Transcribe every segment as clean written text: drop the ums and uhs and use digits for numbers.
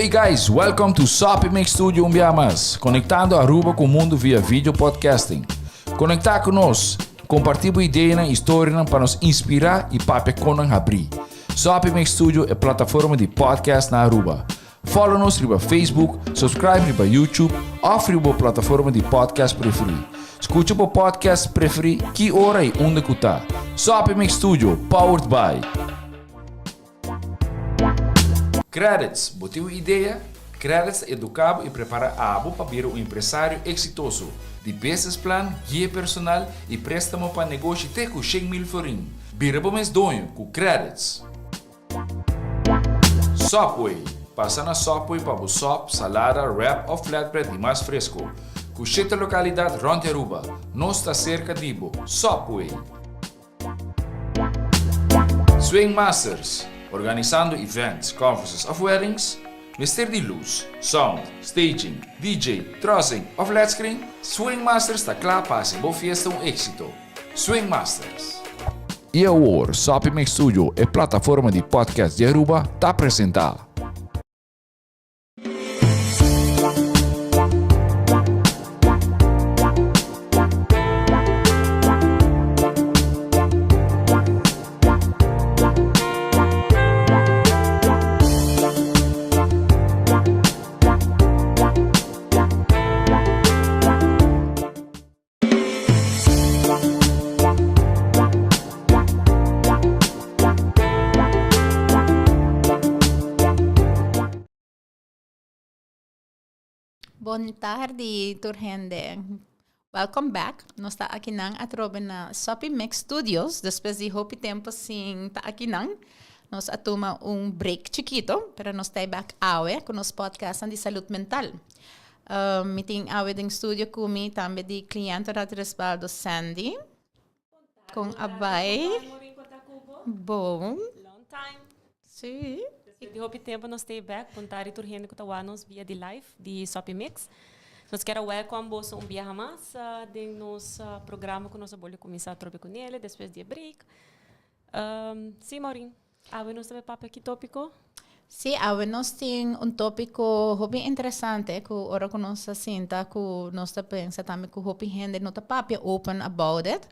Hey guys, welcome to Soppy Mix Studio un bia mas, conectando Aruba cu mundo via video podcasting. Conecta cu nos, comparti bo ideanan y storianan pa nos inspira y papia con nan habri. Soppy Mix Studio e plataforma di podcast na Aruba. Follow nos riba Facebook, subscribe riba YouTube of riba bo plataforma di podcast preferi. Scucha bo podcast preferi ki ora y unda cu ta. Soppy Mix Studio, powered by. Credits, Bo tin un idea? Credits ta educa bo y prepara abo pa bira un empresario exitoso. Di business plan, guia personal y prestamo pa negoshi te cu 100,000 florin. Bira bo mes doño cu Credits! Subway, Pasa na Subway pa bo sop, salada, wrap of flatbread di mas fresco. Cu shete localidad rond di Aruba. Nos ta cerca di bo. Subway! Swing Masters, Organisando events, conferences of weddings? Mester di luz, sound, staging, DJ, trussing of led screen? Swing Masters ta cla pa haci bo fiesta un exito. Swing Masters. Y awor, Soppy Mix Studio, e plataforma di podcast di Aruba, ta presenta. Bon tardi tur hende. Welcome back. Nos ta akinan atrobe na Soppy Mix Studios despues di hopi tempo sin ta akinan. Nos a tuma un break chikito, pero nos ta back awe ku nos podcastnan di salud mental. Mi tin awe den studio ku mi tambe di Cliente Raad Respaldo Sandy. Kon a bai? Bon. Long time. Sí. Despues di hopi tempo nos stay back. Bon tardi tur hende ku ta wak nos via di live di Soppy Mix. Nos kier a welcome boso un biaha mas den nos programa ku nos a bolbe kuminsá atrobe ku nele despues di e break. Sí Maureen. Awe nos ta bay papia ki topico? Sí, awe nos tin un topico hopi interesante cu ora cu nos a sinta cu nos ta pensa tambe cu hopi hende no ta papia open about it.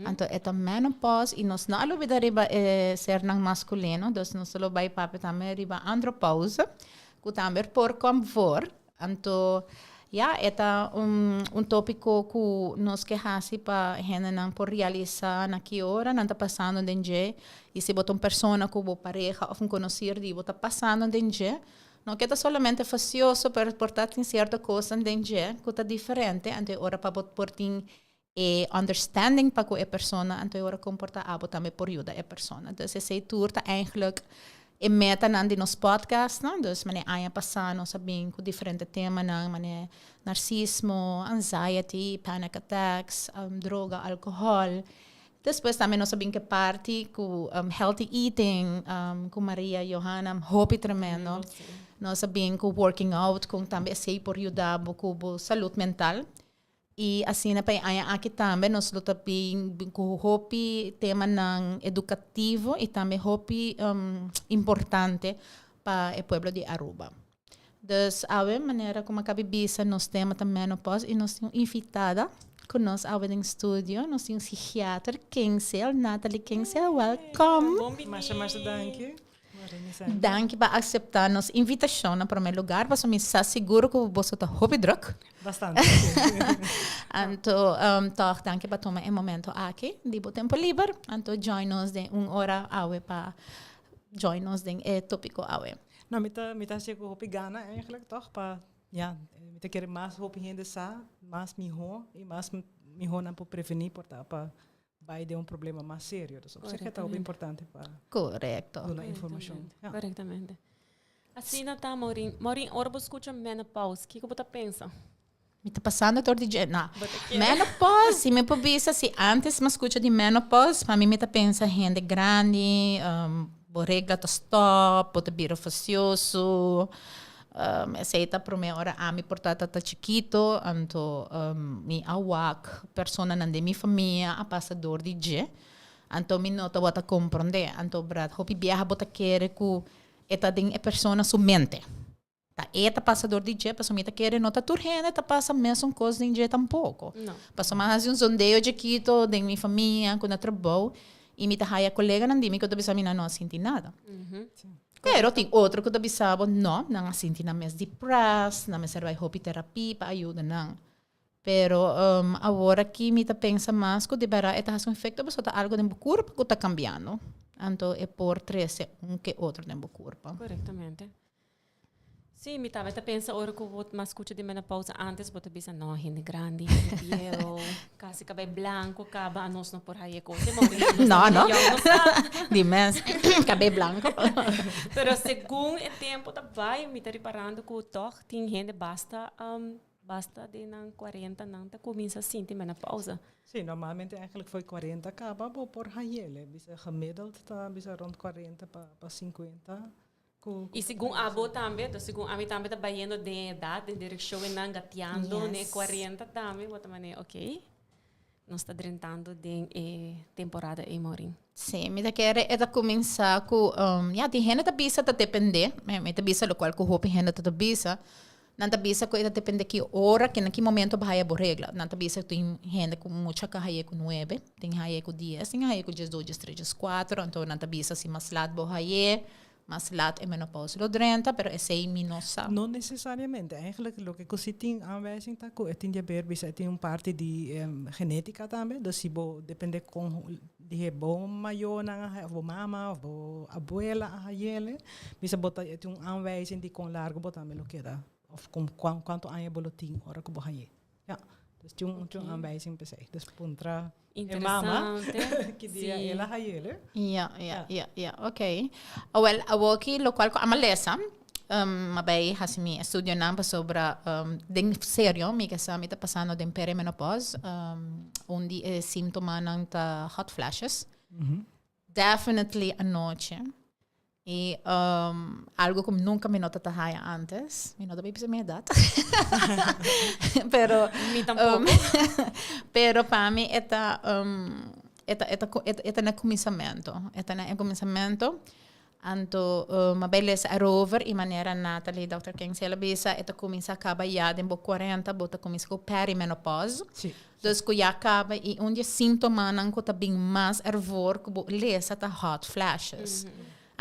Anto e ta menopause y nos no a lubida riba e sernan masculino, dus nos ta lo bay papia tambe riba andropauze cu tambe por kom voor. Anto, ya, e ta un un tópiko ku nos ke hasi pa hendenan por realisá na ki ora nan ta pasando den dje, i si bo ta un persona ku bo pareha òf un konosir di bo ta pasando den dje, no ke ta solamente fasioso, pero por ta tin sierto kosnan den dje ku ta diferente, anto e ora pa bo por tin e understanding pa ku e persona, anto e ora komportá abo tambe por yuda e persona. Dus esei tur ta eigenlijk e metanan di nos podcastnan. Dus manera aña pasá nos a bin ku diferente temanan manera narsismo, anxiety, panic attacks, droga, alkohòl. Despues tambe nos a bin ku e parti ku healthy eating ku Maria Johanna, hopi tremendo. Nos a bin ku working out, kon tambe esei por yuda bo ku bo salud mental. I asina pa e aña aki tambe nos lo ta bin ku hopi temanan edukativo i tambe hopi importante pa e pueblo di Aruba. Dus awe manera ku mi a kabi bisa nos tema ta menopause i nos tin un invitada ku nos awe den studio, nos tin un psikiater Kingsale, Nathalie Kingsale, welkom. Bon bini. Masha masha danki. Danki pa acepta nos invitacion na prome lugar, pasobra mi sa sigur cu boso ta hopi druk. Bastante, si. Anto, toch danki pa tuma e momento aki di bo tempo liber, anto join nos den un ora awe pa join nos den e topico awe. No, mi ta, mi ta haci cu hopi gana eigenlijk toch pa, ja, mi ta kere mas hopi hende sa, mas miho y mas miho nan por preveni por ta pa bai den un problema mas serio. Dus op zich e ta hopi importante pa Correcto. duna informacion. Ja. Correctamente. Asina ta, Maureen. Maureen, ora bo scucha menopause, kiko bo ta pensa? Mi ta pasando door di dje. No. Bo ta kere? Menopause, si mi por bisa, si antes mi scucha di menopause, pa mi mi ta pensa hende grandi, um, bo regla ta stop, bo ta bira fastioso. Esei ta promé ora ami por ta ta chikito, anto mi a wak personanan den mi famia a pasa dor di dje, anto mi no tabata komprondé. Anto Brad, hopi biaha bo ta kere ku e ta den e persona su mente. Ta e ta pasa dor di dje, pasobra mi ta kere no ta tur hende ta pasa mesun kos den dje tampoko. No. Pasobra mi a hasi un sondeo chikito den mi famia ku na trabou i mi ta haya koleganan di mi ku ta bisa mi nan no a sinti nada. Pero tin otro ku ta bisa bo no, nan a sinti nan mes depressed, nan mester bai hopi terapia pa ayuda nan. Pero awor aki mi ta pensa mas ku di bèrdat e ta hasi un efekto pasobra ta algu den bo kurpa ku ta kambiando. Anto e por trese un ke otro den bo kurpa. Korektamente. Sí, mi tabata pensa ora ku bo mas skucha di menopausa antes bo ta bisa no, hende grandi, hende bieu, kasi kabei blanko kaba anos no por haya e kos. No, no. Di mes, kabei blanko. Pero segun e tempo ta bai mi ta riparando ku tòg tin hende basta basta den nan kuarenta nan ta kuminsa sinti menopausa. Sí, normalmente eigenlijk for kuarenta kaba bo por hayele. Bisa gemiddeld ta bisa rond kuarenta pa sinkuenta. I segun abo tambe, entonces segun ami tambe ta bayendo den edad, den direccion e nan gatiando ne 40 tambe, bo ta mane ok, nos ta drentando den e temporada ei Maureen. Sí, mi ta kere e ta cuminsa cu, ya, tin hende ta bisa ta depende, mi ta bisa locual cu hopi hende ta ta bisa, nan ta bisa cu e ta depende ki ora, ki na ki momento bo haya bo regla. Nan ta bisa tin hende cu mucha ka haye cu nuebe, tin haye cu dies, tin haye cu diesdos, diestres, diescuatro, anto nan ta bisa si mas lat bo haye, Mas laat e menopausa lo drenta, pero esei mi no sa. No necesariamente. Eigenlijk loke ku si tin aanwijzing ta ku e tin di haber bisa e tin un parti di genetica tambe. Dus si bo depende kon di bo mayornan a haya of bo mama of bo abuela a hayele, bisa bo ta e tin un aanwijzing di kon largo bo tambe lo keda of kon kuantu aña bo lo tin ora ku bo haye. Ja, dus tin un, tin un aanwijzing p'esei. Dus puntra e mama ki dia el a hayele. Ja, ja, ja, ja, oké. Awel, awoki lokual ku ama lesa, um, m'a bai hasi mi estudionan pasobra um, den serio mi ke sa mi ta pasando den perimenopause. Um, un di e síntomanan ta hot flashes. Definitely anochi. I um, algo ku nunka mi no ta ta haya antes. Mi no ta bisa mi edat. pero Mi tampoco. Pero pa mi e ta um, e ta, e ta, e ta na kuminsamentu. E ta na e kuminsamentu. Anto um, m'a bai lesa erover i manera Nathalie, Dòkter Kingsley a bisa, e ta kuminsá kaba ya den bo 40, bo ta kuminsá ku perimenopause. Sí. Dus ku ya kaba i un di e síntomanan ku ta bin mas ervoor ku bo lesa ta hot flashes.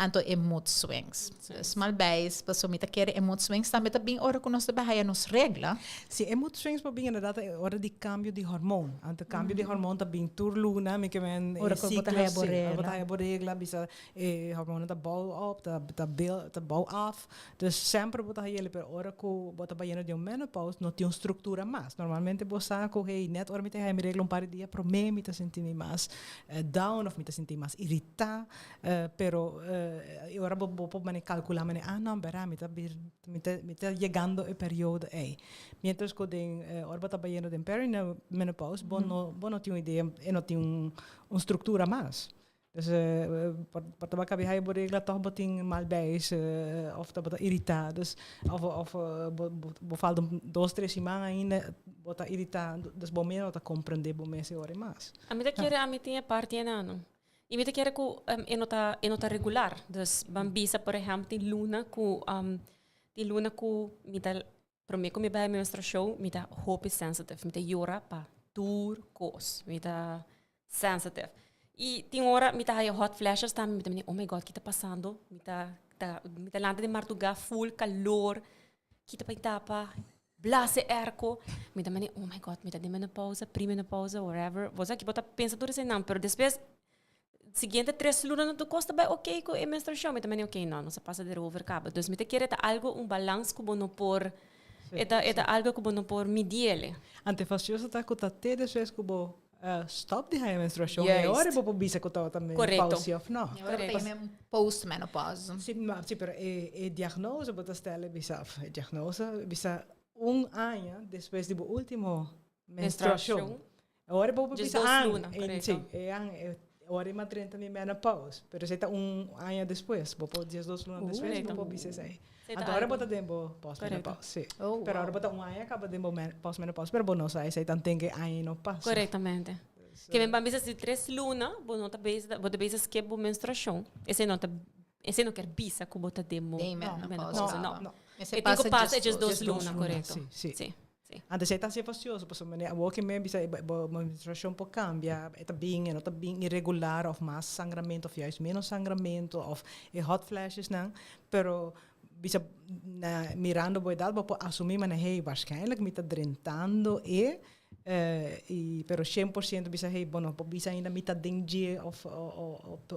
Anto e mood swings. Dus malbijs, pasobra mi ta kere e mood swings tambe ta bin ora ku nos ta bai haya nos regla. Si, e mood swings por bin inderdaad e ora di kambio di hormoon. Anto kambio di hormoon ta bin tur luna, mi ke men e Ora ku bo ta haya bo siklo, si, ora bo regla. ta haya bo regla, bisa e hormoonnan ta bou op, ta ta ta bou af. Dus semper bo ta hayele, pero ora ku bo ta bayendo den un menopause no tin un struktura mas. Normalmente bo sa ku hey, net ora mi ta haya mi regla un par di dia promé mi ta sinti mi mas down of mi ta sinti mas iritá, pero e ora bo bo por mane kalkulá mane ah no bèrda mi ta bir mi ta mi ta yegando e periodo ei. Mientras ku den ora bo ta bayendo den perimenopause bo no bo no tin un idea e no tin un un struktura mas. Dus por por tabata kabi haya bo regla tòg bo tin mal beis òf tabata iritá. Dus òf òf bo bo falta un dos tres siman ainda bo ta iritá. Dus bo mes no ta komprendé bo mes e ora mas. Ami ta kere ami tin e parti enano. I mi ta kere ku e no ta e no ta regular. Dus ban bisa por ehèmpel tin luna ku tin luna ku mi ta promé ku mi bai menstruashon mi ta hopi sensitive. Mi ta yora pa tur kos. Mi ta sensitive. I tin ora mi ta haya hot flashes tambe, mi ta mira, oh my God, ki ta pasando? Mi ta, ta, mi ta lanta di marduga full calor, ki ta bai tapa, blase airco. Mi ta mira, oh my God, mi ta den menopausa, premenopausa, whatever. Bo sa ki bo ta pensa tur eseinan, pero despues, siguiente tres lunanan tur kos ta bai ok ku e menstruashon. Mi ta mira, ok, no, nos a pasa derover kaba. Dus mi ta kere ta algo, un balans ku bo no por, e ta, e ta algo ku bo no por midiele. Ante fastioso ta ku ta te despues ku bo Stop di haña menstruashon e ora bo por bisa ku tabata menopausia òf no. E ora bo ta yama postmenopause. Si, si, pero e e diagnose bo ta stèl e bisa òf e diagnose bisa un aña despues di bo último menstruashon. E ora bo por bisa an, si, e an e ora e matrenta mi menopause, pero esei ta un aña despues, bo por diesdos luna despues bo por bisa esei. Anto ora bo ta den bo postmenopause, si. Oh, Pero wow. ora bo ta un aña kaba den bo postmenopause, pero bo no sa esei tan ten ke aña no pasa. Korektamente. Ke men ban bisa si tres luna bo no ta bezig, bo ta bezig skip bo menstruashon, esei no ta, esei no kier bisa ku bo ta den bo Den menopause menopause, kaba. no. Mester E tin ku pasa pasa e djes djes dos Djes dos luna, luna, korekto. si, si. Si, si. Antes e ta hasi fastioso, pasobra manera awor ke men bisa bo menstruashon por kambia, e ta bin, e no ta bin irregular of mas sangramento of juist menos sangramento of e hot flashesnan, pero bisa na mirando bo edad bo por asumi manera hey waarschijnlijk mi ta drentando e y pero 100% bisa hey bo no por bisa ainda mi ta den dje of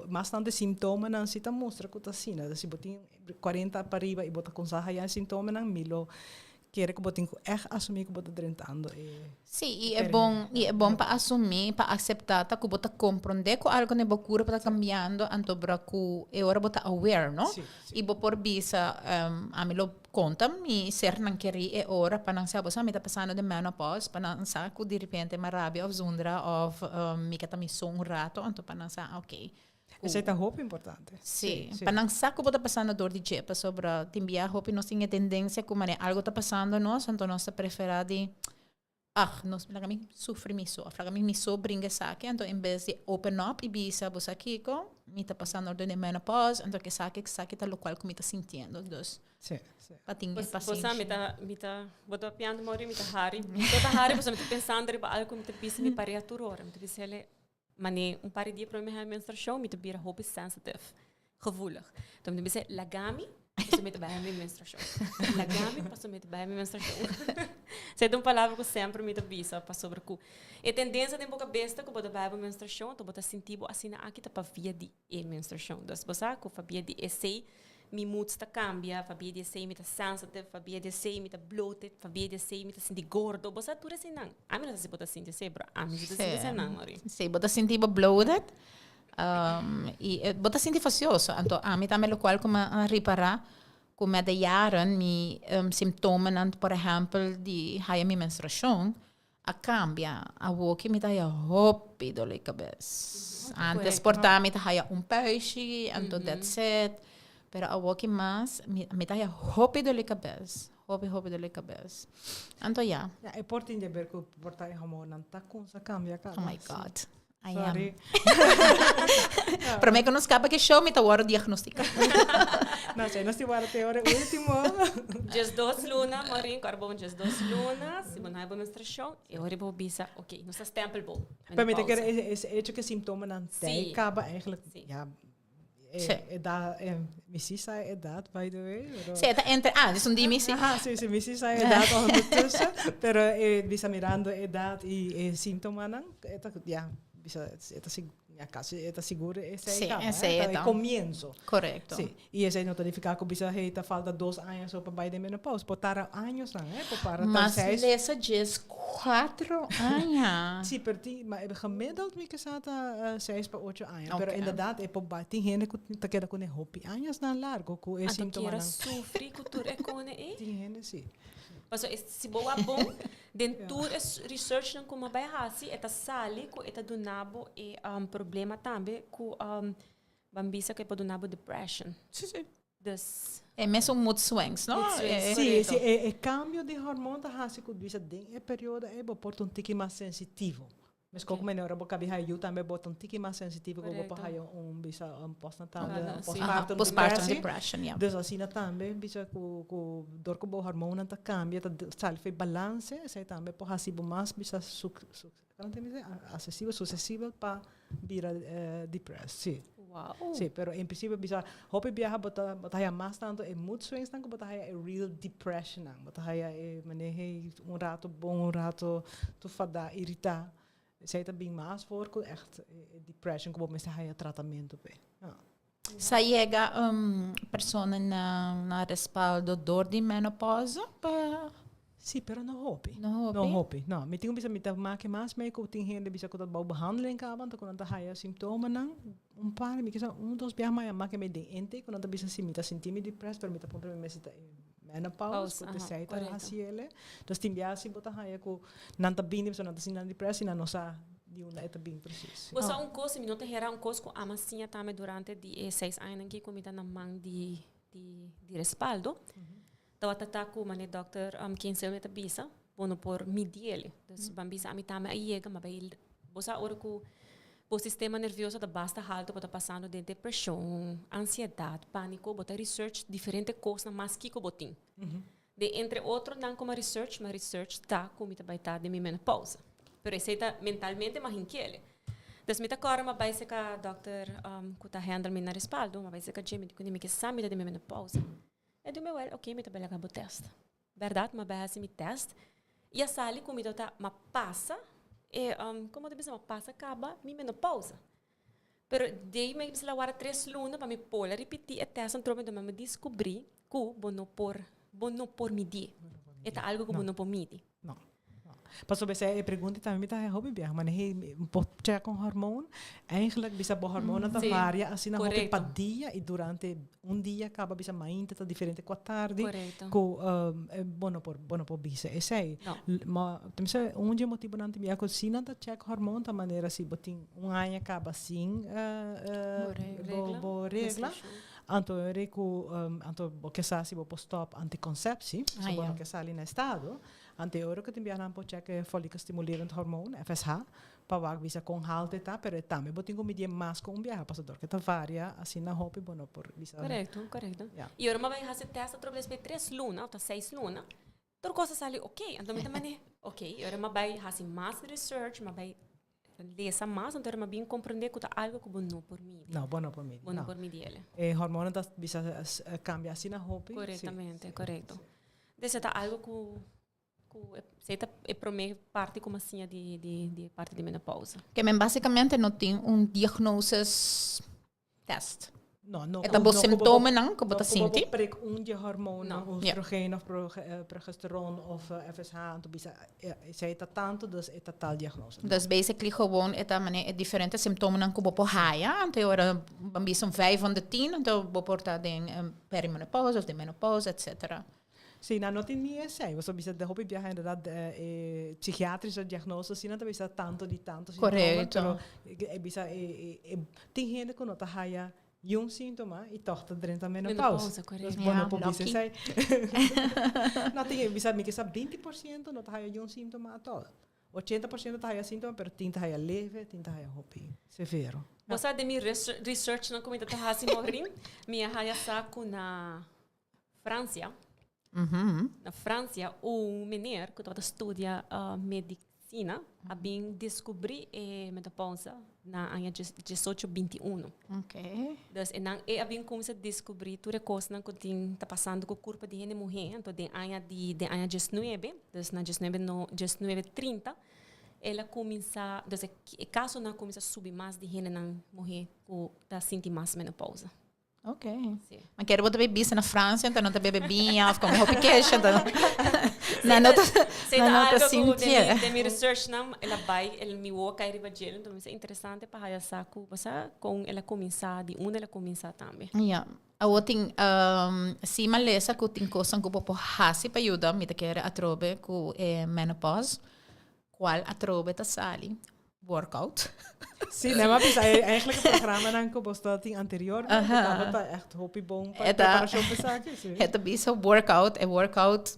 mas tanto e simptomanan si ta mustra cu ta asina. Si bo tin 40 pa riba y bo ta cuminsa haya e simptomanan mi lo kere cu bo tin cu echt asumi cu bo ta drentando e. Sí, y e bon, y e bon pa asumi, pa acepta ta cu bo ta comprende cu algo den bo curpa ta cambiando, anto bra cu e ora bo ta aware, no? Sí, sí. Y bo por bisa, ami lo conta mi sernan keri e ora pa nan sa, bo sa mi ta pasando den menopause, pa nan sa cu direpente mi a rabia of zundra of mi ke ta mi so un rato, anto pa nan sa, ok. Esei ta hopi importante. Sí, pa nan sa ku bo ta pasando dor di dje, pasobra tin bia hopi nos tin e tendensia ku manera algo ta pasando nos, anto nos ta preferá di, ah, nos laga mi sufri mi so, of laga mi mi so bringa esaki, anto en bes di open up i bisa bo sa kiko, mi ta pasando dor di menopause, anto esaki esaki ta lokual ku mi ta sintiendo, dus Sí, sí. pa tin e Bo sa pasenshi. mi ta, mi ta, bo ta piando mori mi ta hari, mi ta hari pasobra mi ta pensando riba algo ku mi ta bisa mi pareha tur ora, mi ta bisa ele, Mane un par di dia prome mi haña menstruashon mi ta bira hopi sensitive, gevoelig. Enton mi ta bisa laga mi pasobra mi ta bai haña mi menstruashon. Laga mi pasobra mi ta bai haña mi menstruashon. Esei ta un palabra ku semper mi ta bisa pasobra ku e tendensia den bo kabes ta ku bo ta bai bo menstruashon enton bo ta sinti bo asina aki ta pabia di e menstruashon. Dus bo sa ku pabia di esei mi moods ta cambia, pabia di esei mi ta sensitive, pabia di esei mi ta bloated, pabia di esei mi ta sinti gordo. Bo sa tur eseinan. Ami no sa si bo ta sinti esei, pero ami si ta sinti eseinan, Marie. Sí, bo ta sinti bo bloated, y bo ta sinti fastioso. Anto ami tambe locual cu mi a ripara cu met de jaren mi simptomennan, por ehempel, di haya mi menstruacion, A cambia. Awoki mi ta haya hopi dolor di cabes. Antes por ta mi ta haya un puishi, anto that's it. Pero awoki mas mi ta haya hopi dolor di cabes. Hopi, hopi dolor di cabes. Anto ya. Ya, e por tin di haber cu por ta e hormoonnan ta cunsa cambia caba. Oh my God. I am. Sorry. Prome cu nos caba cu e show mi ta worde diagnostica. No sé, nos tin worde te ora e ultimo. 12 luna, Maureen, cu ora bo 12 luna, si bo no hay bo menstruacion, e ora bo bisa, ok, nos ta stempel bo. Pero mi ta kere e hecho cu e simptomanan Sí. ta caba eigenlijk, Sí. ja, Sí. Edad, eh, mi sí sa edad, by the way. Pero... Sí, ta entre años, un dimi sí. Ajá, sí, sí, mi sí sa edad ondertussen. Pero eh, bisa mirando edad y eh, síntomanan, eta, ja, bisa, eta, ja, casi, eta seguro esei Sí, caba, esei eh, ta eta. comienzo. Correcto. Sí, y esei no ta nifica cu bisa, hey, ta falta 2 años pa bay den menopausa. Por tara años nan, eh, por para Mas seis. lesa 14 aña. Sí, pero tin, maar gemiddeld mi ke ta 6 pa 8 aña. Pero Ok. inderdaad, e por tin hende cu ta keda cu hopi aña nan largo cu e Anto síntoma kier nan. sufri cu tur e cosnan ey. Tin hende si. Paso si bo wak bon, den tur e research nan cu bay hasi, e ta sali cu e ta dunabo e problema tambe cu ban bisa cu e por dunabo depression. Si. Dus E mesun mood swings, no? Mood swings. Si, Correcto. si, e cambio di hormoon ta hasi cu bisa den e periodo e bo por ta un tiki mas sensitivo. Mas okay. como ora bo cabi hayu tambe bo ta un tiki mas sensitivo cu bo por Correcto. haya un bisa un postnatal, Ah, un si. postpartum Postpartum depressie. depression, yeah. Dus asina tambe bisa cu door cu bo hormonen ta cambia, ta sali fe balance, esey tambe por hasi bo mas bisa su, con ta bisa? Accessibel, susceptible pa bira depressed. Si. Wow. Si, pero en principio bisa hopi biaha bo ta haya mas tanto e mood swings dan cu bo ta haya e real depression nan. Bo ta haya e manehe un rato bon, un rato tur fada, irrita. Esey ta bin mas voor cu echt depression cu bo mester haya tratamento pe. Ja. Sa yega persona na Respaldo door di menopausa pa Si, pero no hopi. No hopi? No hopi. No, mi tin bisa mi ta make mas mee ku tin hende bisa ku ta bouw behandeling ka, want ku nan ta haya symptomen nan. Un paar, mi kisa un, dos biaha maar make mee den intake, ku nan ta bisa si mi ta sinti mi depressed, pero mi ta puntra mi mes ta menopause, Pause, ku te sei ta hasi ele. Dus tin biaha si bo ta haya ku nan ta bini, so nan ta sinti nan depressed, i nan no sa di unda e ta bin precies. Bo sa un cos, mi no ta hera un cos cu ami a siña tambe durante di e 6 aña cu mi ta na man di Respaldo. Tawata ta cu mane dokter Kinsel ta bisa, bo no por midi ele. Dus ban bisa ami tambe a yega, ma bay bo sa ora cu Bo sistema nervioso ta basta halto, bo ta pasando den depresion, ansiedad, panico, bo ta research diferente cosnan mas kico bo tin. De entre otro nan como research, ma research ta cu mi ta bay ta den mi menopausa. Pero esey ta mentalmente ma hinkele. Dus mi ta core ma bay seca dokter cu ta handle mi na respaldo, ma bay seca dje, mi di cu mi ke sa mi ta den mi menopausa. E di mi wel, ok, mi ta bay laga bo test. Berdad, mi a bay haci mi test y a sali cu mi ta ma pasa e, como ta bisa, ma pasa caba mi menopausa. Pero dei mi bisa la warda tres luna pa mi por a ripití e tèst anto mi mi diskubrí ku bo no por bo no por midí. E ta algu ku bo no por midi. No, no. Pasobra esei e pregunta tambe mi ta haña hopi biaha, manera hey bo chèk un hormoon, eigenlijk bisa bo hormoonnan ta varia asina hopi pa dia i durante un dia kaba bisa mainta ta diferente ku atardi ku bo no por bo no por bisa esei. Ma ta bisa un dje motibonan ta bia ku si nan ta chèk hormoon ta manera si bo tin un aña kaba sin bo bo regla anto ora ku anto bo ke sa si bo por stòp antikonsepsie so bo no ke sali na estado anto e ora ku tin bia nan por chèk e follikelstimulerend hormoon, FSH, Pa wak bisa kon haltu e ta, pero e tambe bo tin ku midié mas ku un biaha, pasobra dor ke ta varia asina hopi bo no por bisa. Korekto, korekto. Ya. I ora mi a bai hasi tèst otro bes pa e tres luna òf ta seis luna, tur kos a sali oké. Anto mi ta mane, oké, i ora mi a bai hasi mas research, mi a bai lesa mas, anto ora mi a bin komprendé ku ta algu ku bo no por midi. No, bo no por midi. Bo no por midi el. E hormonan ta bisa kambia asina hopi. Korektamente, korekto. Des e ta algu ku Ku esei ta e promé parti ku mi a siña di di di e parti di menopausa. Ke men básicamente no tin un diagnosis test. No, no. E ta bo simptomennan ku bo ta sinti. No ku bo por prik un di e hormoonnan, oestrogeen of progesteron of FSH, anto bisa esei ta tantu, dus e ta tal diagnose. Dus basically gewoon e ta manera e diferente simptomennan ku bo por haya, anto e ora ban bisa un vijf van de tien, anto bo por ta den perimenopausa of den menopausa etcetera. Sí, nan no tin ni esei. Pasobra bisa de hopi biaha inderdaad e psikiatrische diagnose asina ta bisa tanto di tanto sintoma. Correcto. Pero e bisa e e tin hende ku no ta haya niun sintoma i tòg ta drenta menopausa. Menopausa, correcto. Dus bo no Ja, por bisa lucky. esei. No tin, bisa mi kisa 20% no ta haya niun sintoma atòl. 80% ta haya síntoma, pero tin ta haya leve, tin ta haya hopi severo. Bo sa den mi researchnan ku mi ta ta hasi Maureen, mi a haya sa ku na Francia, na Francia un meneer ku tabata studia medicina a bin descubri e menopausa na aña diesocho binti uno. Dus e nan e a bin cuminsa descubri tur e cosnan cu tin ta pasando cu curpa di hende muhe. Anto den aña di den aña diesnuebe, dus na diesnuebe no diesnuebe trinta el a cuminsa, dus e casonan a cuminsa subi mas di hendenan muhe cu ta sinti mas menopausa. Ok. Sí. Maar kere bo ta bisa na Francia, entonces no ta bebe biña of come hopi kesh, entonces na no ta Sí, na no ta algo ku sintié. de mi, de mi research nan, el a bai, el mi wowo kai riba djel, entonces mi interesante pa haya sa ku, bo sa, kon el a kuminsá, di unda el a kuminsá tambe. Ja. Awo tin, um, si mi a lesa ku tin kosnan ku bo por hasi pa yuda, mi ta kere atrobe ku e menopause, kual atrobe ta sali. Workout. Sí, nee, maar bisa eigenlijk het programma dan ku bo sta tin anterior, uh -huh. ta echt hopi bon pa preparacion pa esaki, sí. Het ta bisa workout, e workout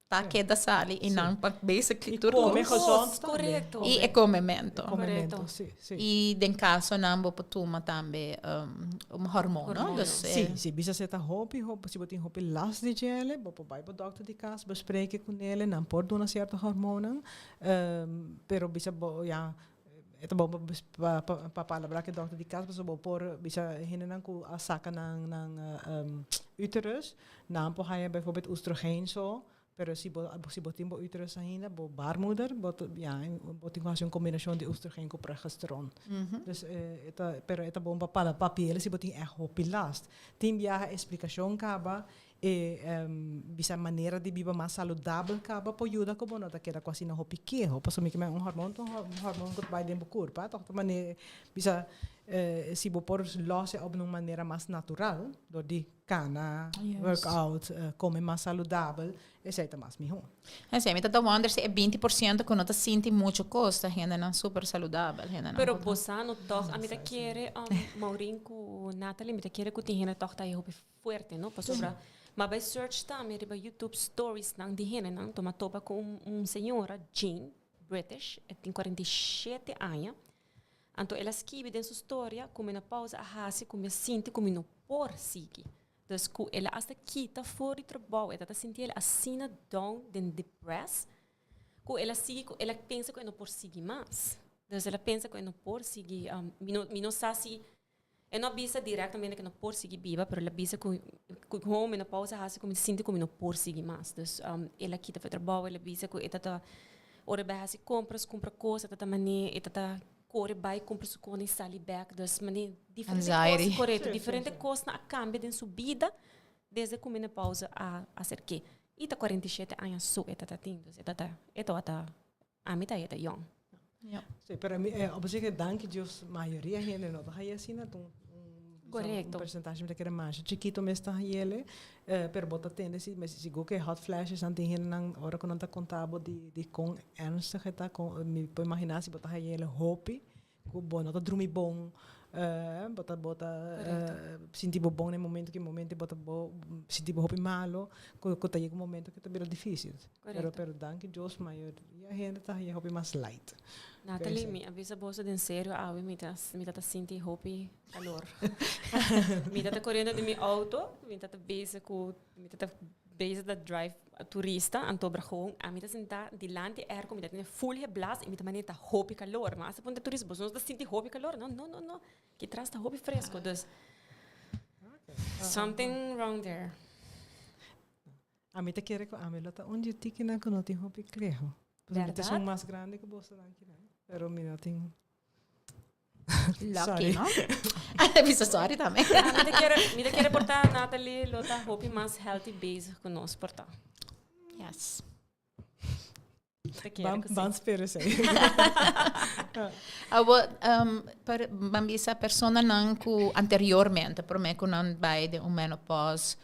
ta keda sali y nan pa basically Y tur come cos. gezond tambe. Correcto. Y e comemento. Comemento, sí, sí. Y den casonan bo por tuma tambe um, un hormoon, no? Hormoon. Dus, Sí, sí, bisa si ta hopi, hopi, si bo tin hopi last di djele, bo por bai bo dokter di cas, bespreken cu nele, nan por duna cierto hormoonnan. Pero bisa bo ya e ta bon pa pa palabra ku e dòkter di kas pasobra bo por bisa hendenan ku a saka nan nan uterus nan por haña bijvoorbeeld oestrogeen so pero si bo si bo tin bo uterus ainda bo baarmoeder bo ta ya bo tin ku hasi un kombinashon di oestrogeen ku progesteron dus e ta pero e ta bon pa papia si bo tin ègt hopi last tin biaha e splikashon kaba E bisa manera di biba mas saludabel kaba por yuda ku bo no ta keda ku asina hopi keho. Pasobra mi ke men un hormon ta un hormon ku ta bai den bo kurpa, tòg ta manera bisa si bo por lòs e op na un manera mas natural dor di kana, workout, kome mas saludabel, esei ta mas mihó. Esei mi ta ta wonder si e 20% ku no ta sinti mucho kos ta hendenan super saludabel, hendenan Pero ku ta. bo sa no tòg, ami ta kere Maureen ku Nathalie, mi ta kere ku tin hende tòg ta e hopi fuerte no pasobra ma bai search tambe riba youtube stories nan di hendenan to ma topa ku un un señora Jane British e tin 47 aña. Anto el a skibi den su storia ku menopausa a hasi ku mi a sinti ku mi no por sigui. Dus ku el a hasta kita for di trabou, e ta ta sinti el asina down den depressed ku el a sigui ku el a pensa ku e no por sigui mas. Dus el a pensa ku e no por sigui, mi no mi no sa si e no a bisa directamente ku e no por sigui biba, pero el a bisa ku ku ho menopausa a hasi ku mi sinti ku mi no por sigui mas. Dus el a kita for di trabou, el a bisa ku e ta ta ora e bai hasi compras, cumpra cos, e ta ta mane e ta ta kore bai kumpra su kos i sali bek. Dus mane diferente Anxiety. kos, korekto, diferente kosnan a kambia den su bida desde ku menopausa a aserk'é. I ta 47 aña so e ta tin, dus e ta ta e tabata ami ta e ta yòn. Ja. Sí, pero mi, eh, op zich, danki Dios, mayoria hende no ta haya asina, ta un, un, Correcto. un percentage mi ta kere masha chikito mes ta hayele, eh, pero bo ta tende si, mes sigur ku e hot flashes nan tin hendenan ora ku nan ta konta bo di, di kon ernstig e ta, kon, mi por imagina si bo ta hayele hopi, ku bo no ta drumi bon, eh, bo ta, bo ta, eh, sinti bo bon na e momento, ki momento bo ta bo sinti bo hopi malo, ku, ku ta yega un momento ku ta bira dificil. Pero, Correcto. pero danki Dios mayoria hende ta haya hopi mas light. Nathalie, Oké, mi a bisa boso den serio awe mi ta mi ta ta sinti hopi calor. Mi ta ta coriendo den mi auto, mi ta ta bezig cu mi ta ta bezig ta drive turista, anto bra gewoon ami ta sinta dilanti airco mi ta tene full heblas y mi ta manera ta hopi calor. Ma asa punta turista boso no ta sinti hopi calor? No, no, no, no. Ki tras ta hopi fresco, dus something wrong there. Ami ta kere ku ami lo ta un dje tikinan ku no tin hopi kleho. Pasobra mi ta Berdad? esun mas grandi ku bosonan kinan, pero mi no tin. Lucky, Sorry. no? Bisa sorry tambe. Ah, mi ta kere, mi ta kere por ta Natalie lo ta hopi mas healthy bezig ku nos por ta. Yes. Ta kere Ban, ku si. ban spera esei. Awo, um, per, ban bisa personanan ku anteriormente, promé ku nan bai den un menopause,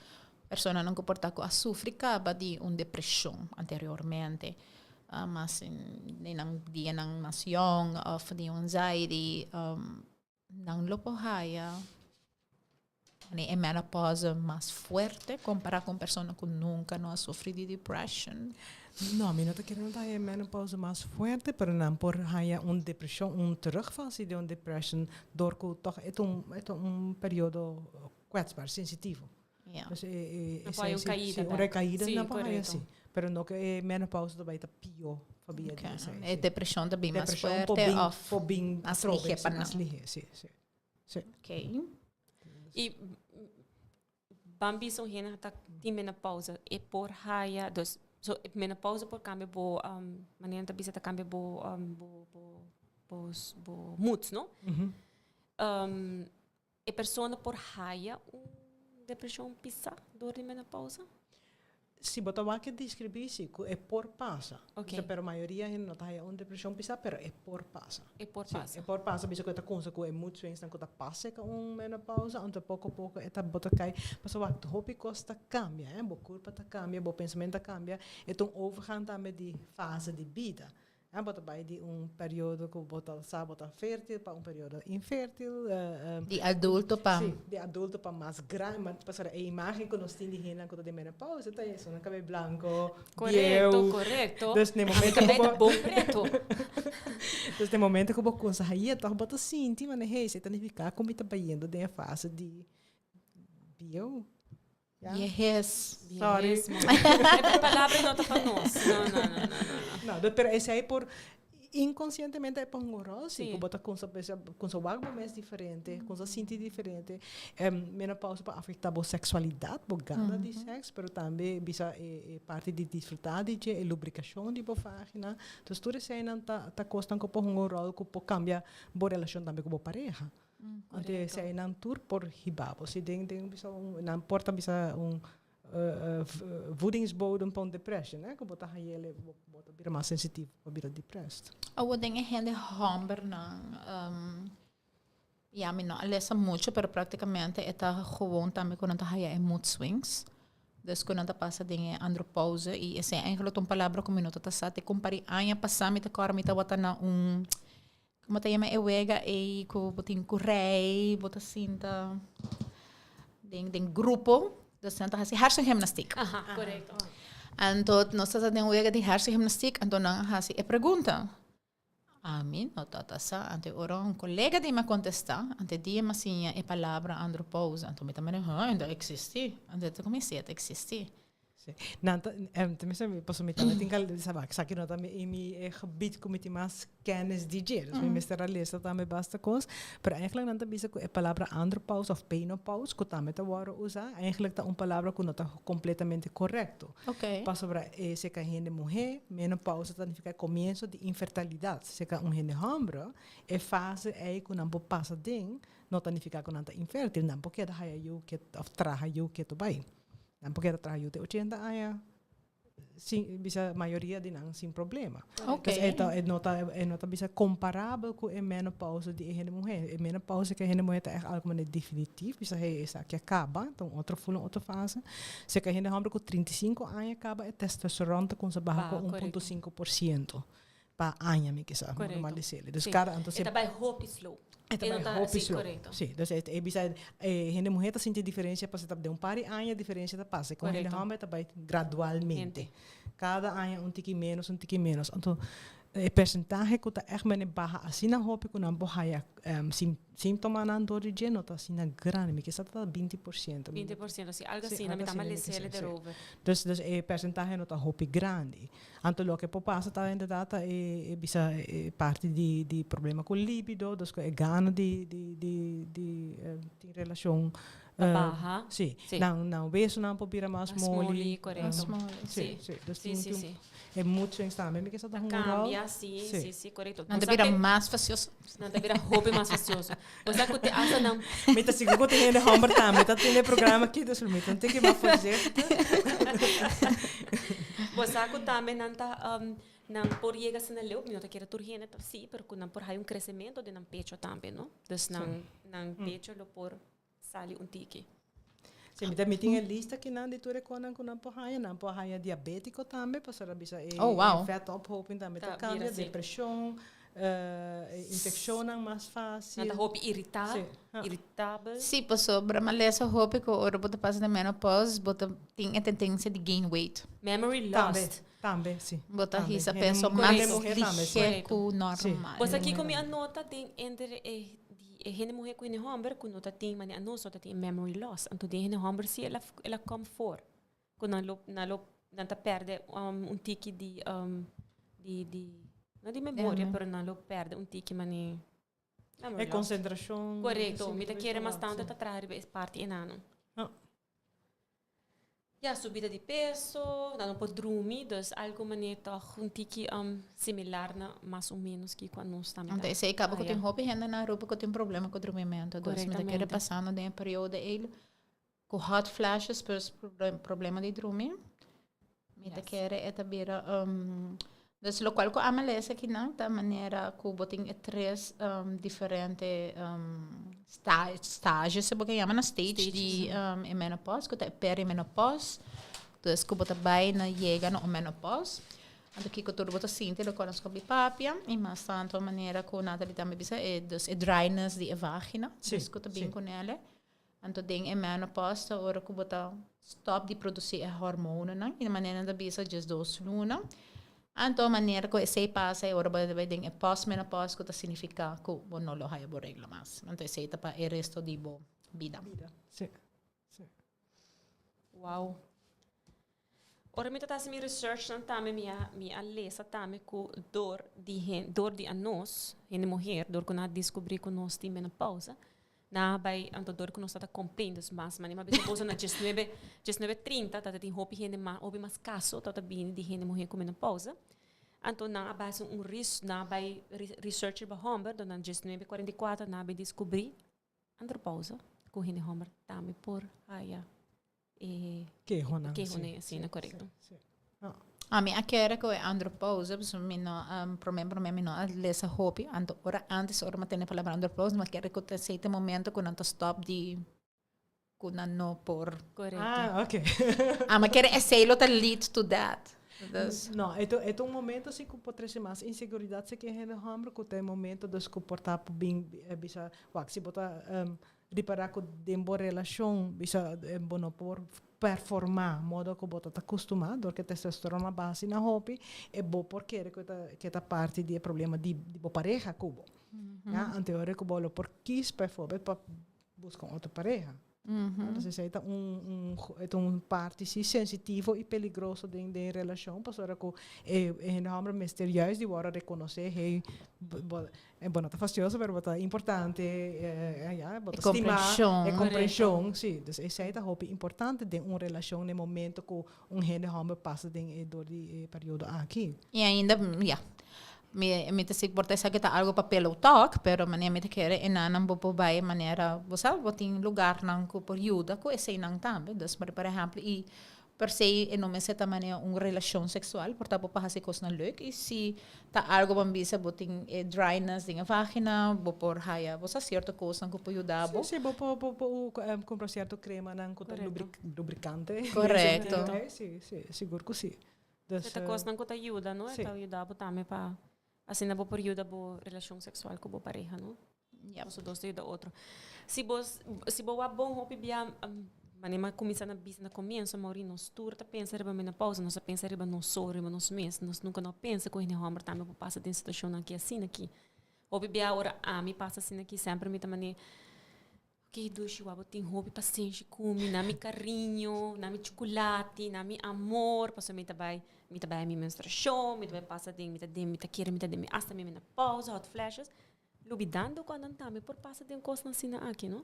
personanan ku por ta ku a sufri kaba di un depreshon anteriormente, uh, mas den nan dianan mas yong of di un anxiety, um, nan lo por haya e menopause mas fuerte compara cu un persona cu nunca no a sufri di depression? No, mi no ta kere nan ta haya e menopause mas fuerte, pero nan por haya un depresion, un terugval si di un depression door cu toch e ta un, e ta un periodo kwetsbaar, sensitivo. Ja. Dus e, e, Nan por haya un esei caida si, un bek. recaida Sí, nan por haya correcto. si. Pero no cu e menopause ta bay ta pio pabia di Ok. esei, E si. depresion ta bin mas Depresion por fuerte bin, of por bin mas atrobe, lihe si, pa nan? mas lihe, si, si. Si. Ok. Y ban bisa un hende ta tin menopausa, e por haya, dus so menopausa por cambia bo, um, manera nan ta bisa ta cambia bo, um, bo, bo, bo, bo moods, no? Um, E persona por haya un depresion pisa door di menopausa? Si bo ta wak e describi si cu e por pasa. Ok. Pero mayoria hende no ta haya un depresion pisa, pero e por pasa. E por Si, pasa. e por pasa bisa cu e ta cunsa cu e mood swings nan cu ta pasa cu un menopausa, anto poco poco e ta bo ta cay. Pasobra wak hopi cos ta cambia, eh, bo curpa ta cambia, bo pensamento ta cambia, e ta un overgang tambe di fase di bida. Ja, bo ta bai di un periodo ku bo ta sa bo ta fértil pa un periodo infértil. Di adulto pa. Sí, di adulto pa mas grandi. Ma pasobra e imagen ku nos tin di hendenan ku ta den menopausa ta esun, nan kabei blanko, Korekto, bieu. korekto. Dus den Mi momento ku kabei ta bo bon preto. Dus den momento ku bo kumsa haña tòg bo ta sinti manera hey, esei ta nifiká ku mi ta bayendo den e fase di bieu. Ja. Viejes. Sorry. E palabra no ta pa nos. No, no, no, no, no. No, pero esei por inconscientemente e por un rol, sí, Sí. ku bo ta kumsa pensa, kumsa wak bo mes diferente, kumsa sinti diferente. Em, menopausa por afecta bo sexualidad, bo gana di seks, pero tambe bisa e, e parti di disfruta di dje, e lubricacion di bo vagina. Dus tur eseinan ta, ta kosnan ku por hunga un rol ku por cambia bo relacion tambe ku bo pareha. Anto esei nan tur por hiba bo. Si den den bisa un nan por ta bisa un voedingsbodem pa un depression, eh, ku bo ta hayele bo bo ta bira mas sensitivo pa bira depressed. Awor den e hende hombernan, ya mi no a lesa mucho pero practicamente e ta gewoon tambe ku nan ta haya e mood swings. Dus ku nan ta pasa den e andropauze i esei eigenlijk ta un palabra ku mi no ta ta sa te kumpari aña pasa mi ta kòrda mi tabata na un Como ta yama e wega ei cu bo tin cu rei, bo ta sinta den, den grupo. Dus nan ta haci hersengymnastiek. Aha, correcto. Anto nos ta den wega di hersengymnastiek, anto nan a haci e pregunta. Ami no tabata sa. Anto ora un kolega di mi a kontestá, anto e dia mi a siña e palabra andropausa. Anto mi ta mira, huh, e ta eksistí? Anto e ta kuminsá, si e ta eksistí. Sí. Nan ta, em, tenminste, mi, pasobra mi tambe tin kal, sa ba, esaki no ta mi, mi e gebied ku mi tin mas kennis di dje. Dus mi mester a lesa tambe basta kos. Pero eigenlijk nan ta bisa ku e palabra andropausa of penopausa, ku tambe ta wòrdu usá, eigenlijk ta un palabra ku no ta kompletamente korekto. Pasobra e seka hende muhé, menopausa ta nifiká e komienso di infertilidat. Seka un hende hòmber, e fase ei ku nan por pasa den, no ta nifiká ku nan ta infértil. Nan por keda haya yu ke òf traha yu ketu bai. Nan por keda traha yu te ochenta aña sin bisa mayoria di nan sin problema. Dus e ta e no ta e no ta bisa komparabel ku e menopausa di e hende muhé. E menopausa ku e hende muhé ta ègt algu manera definitif, bisa hey esaki a kaba, ta un otro ful un otro fase. Si ku e hende hòmber ku 35 aña kaba e testosteron ta kumsa baha ku 1.5% pa aña mi kisa normalisele. Dus kada anto E ta bai hopi slow. E ta bai hopi slow. Si, dus e bisa e hende muhé ta sinti diferensia pasobra ta den un par di aña diferensia ta pasa. Ku hende hòmber ta bai gradualmente. Kada aña un tiki ménos, un tiki ménos. Anto e persentahe ku ta ègt mene baha asina hopi ku nan por haya Síntomanan dor di dje no ta asina grandi, mi kisa ta 20%. 20%, si, algo asina, mi ta mas lesa el derover. Dus, dus e persentahe no ta hopi grandi. Anto loke por pasa ta inderdaad ta e, e bisa e parti di, di problema ku libido, dus ku e gana di, di, di, di tin relashon. Ta baha. Si. Nan, nan wesonan por bira mas moli. Mas moli, korekto. Mas moli. Si, si. Dus tin, tin e mood swings tambe mi kisa ta hunga ròl. Cambia, si, si, si, korekto. Nan ta bira mas fasioso. Nan ta bira hopi mas fasioso. Bo sa ku te hasta nan. Mi ta sigur ku tin hende hòmber tambe ta tende e programa aki, dus mi ta un tiki mas voorzichtig. Bo sa ku tambe nan ta nan por yega asina leu, mi no ta kere tur hende ta si, pero ku nan por haya un kresementu den nan pecho tambe, no? Dus nan nan pecho lo por sali un tiki. Si, mi ta mi tin e lista kinan di tur e konan ku nan por haña. Nan por haña diabétiko tambe, pasobra bisa e Oh, wow. vetophoping tambe ta Ta kambia, bira si. depreshon, infekshonnan mas fásil. Nan ta hopi iritá, Si, ja. iritabel. Sí, pasobra malesa hopi ku ora bo ta pasa den menopause, bo ta tin e tendensia di gain weight. Memory Tambe, lost. tambe, si. Bo ta Tambe. hisa Hende peso mu- mas hende muhé tambe, si. lihe ku Si. normal. Bo sa kiko mi a nota den entre e Di e hende muhé ku hende hòmber ku no ta tin manera nos no ta tin e memory loss. Anto den hende hòmber si el a el a kòm for ku nan lo nan lo nan ta pèrdè un tiki di di di no di memoria pero nan lo pèrdè un tiki manera memory E loss. konsentrashon. Korekto, mi ta kere mas tantu ta traha riba e parti enano. Ya, subida di peso, nan no por drumi, dus algo manera tòg un tiki similar na mas o menos kiko anos tambe ta. Anto esei kaba ku tin hopi hende na Aruba ku tin problema ku drumimentu, dus mi ta kere pasando den e periodo ei ku hot flashes plus problema di drumi, mi ta kere e ta bira Dus lokual ku ami lesa akinan ta manera ku bo tin e tres diferente stages bo ke yama na stage di e menopause ku ta e perimenopause dus ku bo ta bai na yega na un menopause anto kiko tur bo ta sinti lokual nos kobi papia i mas tantu manera ku Nathalie tambe bisa e dus e dryness di e vagina dus ku ta bin kunele. Anto den e menopause ta ora ku bo ta stòp di produsí e hormononan i manera nan ta bisa 12 luna. Anto manera ku esei pasa e ora bo ta bai den e postmenopause ku ta signifiká ku bo no lo haya bo regla mas. Anto esei ta pa e resto di bo bida. Bida, sí, sí. Wow. Ora mi ta hasi mi researchnan tambe mi a mi a lesa tambe ku dor di hen dor di anos hende muher dor ku nan a diskubrí ku nos tin menopausa nan a bai anto dor ku nos ta ta complain dus mas manera mi a bisa boso na diesnuebe diesnuebe trinta ta tin hopi hende mas hopi mas kaso ta ta bini di hende muher ku menopausa anto nan a bai hasi un res nan a bai research riba homber dor nan diesnuebe kuarenta i kuater nan a bin diskubrí andropausa ku hende homber tambe por haya e Kehonan. Kehonan, sí, na korekto. Sí, sí. Ami a kere ku e andropausa, pasobra mi no, promé promé mi no a lesa hopi, anto ora antes ora mi a tende palabra andropausa mi a kere ku ta esei ta e momento ku nan ta stòp di ku nan no por. Korekto. Ah, ok. Ami a kere esei lo ta lead to that. Dus. No, e ta e ta un momento si ku por trese mas inseguridat si ke hende hòmber ku ta e momento dus ku por ta por bin bisa wak si bo ta ripará ku den bo relashon bisa bo no por. performá modo ku bo ta ta kustumá dor ku e testosterona baha asina hopi e bo por kere ku e ta ku e ta parti di e problema di di bo pareha ku bo. Ya, anto e ora ku bo lo por kis bijvoorbeeld pa buska un otro pareha. Entonces esei ta un un e ta un parti si sensitivo i peligroso den den relashon pasobra ku e e hende hòmber mester juist di wòrdu rekonosé hey bo E bo no ta fastioso pero bo ta importante ya bo ta stima e comprension si dus esei ta hopi importante den un relacion den momento cu un hende homber pasa den e door di e periodo aki. Y ainda ya mi mi ta si por ta esaki ta algo pa pillow talk pero manera mi ta kere e nannan bo por bay manera bo sa bo tin lugarnan cu por yuda cu eseinan tambe dus por ehempel y Per se e no mester ta manera un relashon seksual, por ta bo por hasi kosnan leuk i si ta algo bo bisa bo tin e dryness den e vagina, bo por haya bo sa sierto kosnan ku por yuda bo. Si, si, bo por bo por kumpra sierto kremanan ku ta lubrikante. Korekto. Si, si, sigur ku si. Dus. E ta kosnan ku ta yuda, no? E ta yuda bo tambe pa asina bo por yuda bo relashon seksual ku bo pareha, no? Yep. Boso dos ta yuda otro. Si bo, si bo wak bon hopi bia, mane m'a kuminsá na bisa na komienso, Mauri, nos tur ta pensa riba menopausa, nos ta pensa riba nos so, riba nos mes. Nos nunka no pensa ku hende hòmber tambe por pasa den situashonnan aki asina aki. Hopi bia ora ami pasa asina aki, semper mi ta mane, Ok, dushi, wak bo tin hopi pasenshi ku mi, na mi kariño, na mi chukulati, na mi amor, pasobra mi ta bai, mi ta bai a mi menstruashon, mi ta bai pasa den, mi ta den, mi ta kere, mi ta den mi asta mi menopausa, hot flashes. Lubidando ku nan tambe por pasa den kosnan asina aki, no?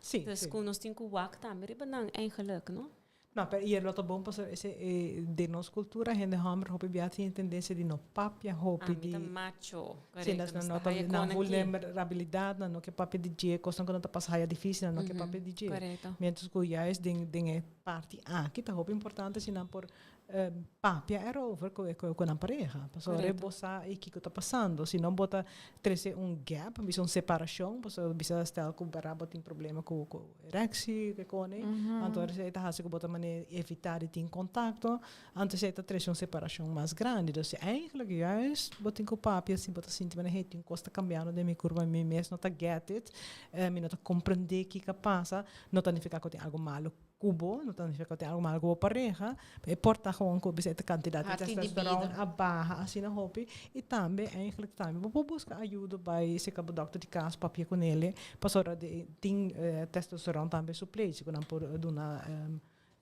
Sí, Dus sí. ku nos tin ku wak tambe riba nan eigenlijk, no? No, pero i e lo ta bon pasobra ese e den nos kultura hende hòmber hopi bia tin e tendensia di no papia hopi Ami di ta macho, Sí, korekto, nos nos no ta ta haya nan kon aki. vulnerabilidat, nan no ke papia di dje, kosnan ku nan ta pasa haya difísil, nan no ke papia di dje. Korekto. Miéntras ku juist den den e parti aki ta hopi importante si nan por Papia erover cu cu nan pareha. Pasobra Correcto. bo sa y kico ta pasando. Si no bo ta trece un gap, bisa un separacion, pasobra bisa stel cu bera bo tin problema cu cu erectie, cu cone, anto esey ta haci cu bo ta mane evita di tin contacto, anto esey ta trece un separacion mas grandi. Dus eigenlijk juist bo tin cu papia si bo ta sinti mane hey tin cos ta cambiando den mi curpa, mi mes no ta get it, mi no ta comprende kico a pasa, no ta nifica cu tin algo malo ku bo, no ta nifica ku tin algu malo ku bo pareha, e por ta gewoon ku bisa e kantidat di testosteron a baha asina hopi i tambe eigenlijk tambe bo por buska ayudo bai seka bo dokter di kas papia ku nele pasobra tin testosteron tambe suplechi ku nan por duna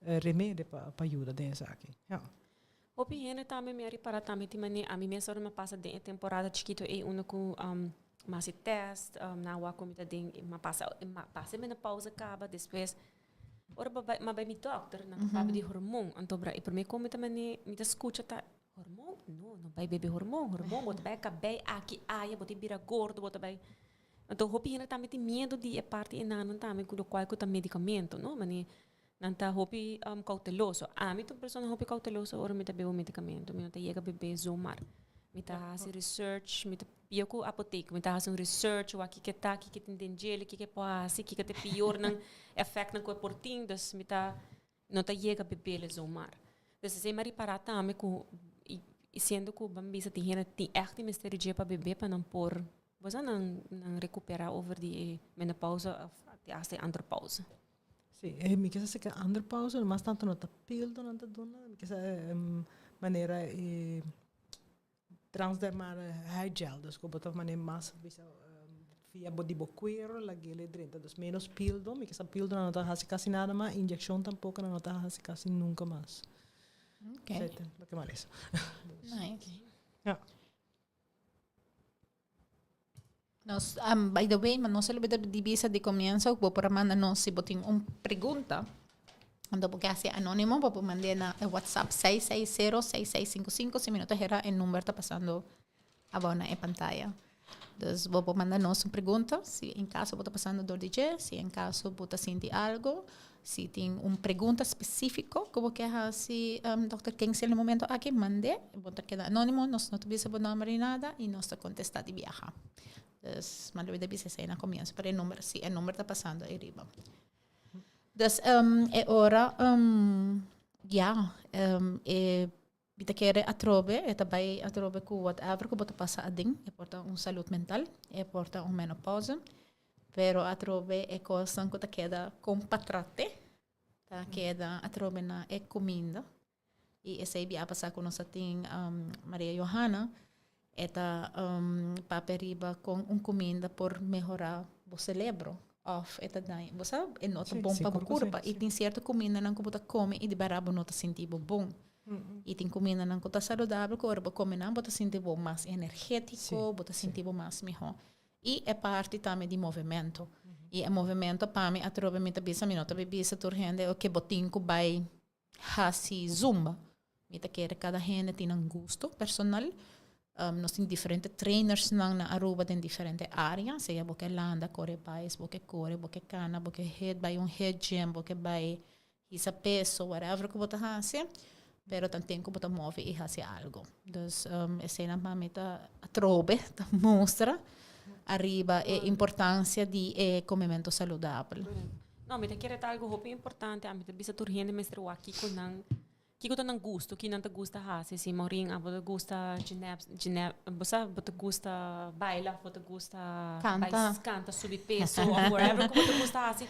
remedi pa yuda den esaki. Ya. Hopi hende tambe mi a ripara tambe tin manera ami mes ora mi a pasa den e temporada chikito ei unda ku mi a hasi test nan a wak ku mi ta den mi a pasa mi a pasa e menopausa kaba despues Ora bo bai, m'a bai mi dokter, nan ta papia di hormon. Anto bra, e prome kon mi ta mane, mi ta skucha ta, hormon? No, no bai bebe hormon. Hormon, bo ta bai kabei aki, aya, bo ta bira gordo, bo ta bai. Anto hopi hende tambe tin miedu di e parti enanan tambe ku lokual ku ta medikamento, no? Mane, nan ta hopi kouteloso. Ami ta un persona hopi kouteloso ora mi ta bebe un medikamento. Mi no ta yega bebe zomaar. Mi ta hasi research, mi ta Pio ku apotek, mi ta hasi un research wak kiko ta, kiko tin den djele, kiko e por hasi, kiko ta e piornan effectnan ku e por tin, dus mi ta no ta yega bebele zomaar. Dus esei mi a ripará tambe ku i siendo ku ban bisa tin hende tin ègt tin mester di dje pa bebe pa nan por bo sa nan nan rekuperá over di e menopausa òf hasta e andropausa. Sí, e mi kisa seka andropausa, mas tantu no ta pildo nan ta duna, mi kisa manera e Transdermal huidgel, dus ku bo ta mane mas bisa via bo di bo kuero lag'el e drenta, dus menos pildo, mi kisa pildo nan no ta hasi kasi nada mas, inyekshon tampoko nan no ta hasi kasi nunka mas. Okay. Esei ta loke mi a lesa. Nice. Ja. Nos, by the way, ma nos a lubida di bisa di comienzo, bo por a manda nos si bo tin un pregunta. Anto bo ke hasi anonimo, bo por mand'é na e WhatsApp 6606655, si mi no ta hera e number ta pasando abou na e pantaya. Dus bo por manda nos un pregunta, si en caso bo ta pasando dor di dje, si en caso bo ta sinti algo, Si tin un pregunta spesífiko ku bo ke hasi Dòkter Kingsley na e momento aki, mand'é. Bo ta keda anónimo, nos no ta bisa bo nòmber ni nada i nos ta kontestá di biaha. Dus mi a lubida bisa esei na komienso, pero e number si, e number ta pasando ei riba. Dus e ora ya e mi ta kere atrobe, e ta bai atrobe ku whatever ku bo ta pasa aden, e por ta un salud mental, e por ta un menopausa, pero atrobe e kosnan ku ta keda kon pa trate. Ta keda atrobe na e kuminda. I esei bia pasa ku nos a tin Maria Johanna, e ta papia riba kon un kuminda por mehorá bo selebro òf e ta daña, bo sa e no ta bon pa bo kurpa. I tin sierto kumindanan ku bo ta kome i di bèrdat bo no ta sinti bo bon. I tin kumindanan ku ta saludabel ku ora bo kome nan bo ta sinti bo mas energétiko, bo ta sinti bo mas mihó. I e parti tambe di movemento. I e movemento pa mi atrobe mi ta bisa, mi no ta bisa tur hende oke bo tin ku bai hasi zumba. Mi ta kere kada hende tin nan gusto personal. Nos tin diferente trainersnan na Aruba den diferente area, sea bo ke landa, kore bais, bo ke kore, bo ke kana, bo ke hit, bai un hit gym, bo ke bai hisa peso, whatever ku bo ta hasi, pero tanten ku bo ta move i hasi algo. Dus eseinan pa mi ta atrobe, ta mustra ariba e importancia di e comemento saludabel. No, mi ta kere ta algo hopi importante. Ami ta bisa tur hende mester wak kiko nan, kiko ta nan gusto, ki nan ta gusta hasi. Si Maureen, abo ta gusta gymnast, gymna, bo sa, bo ta gusta baila, bo ta gusta Canta. bai canta, subi peso, of whatever ku bo ta gusta hasi.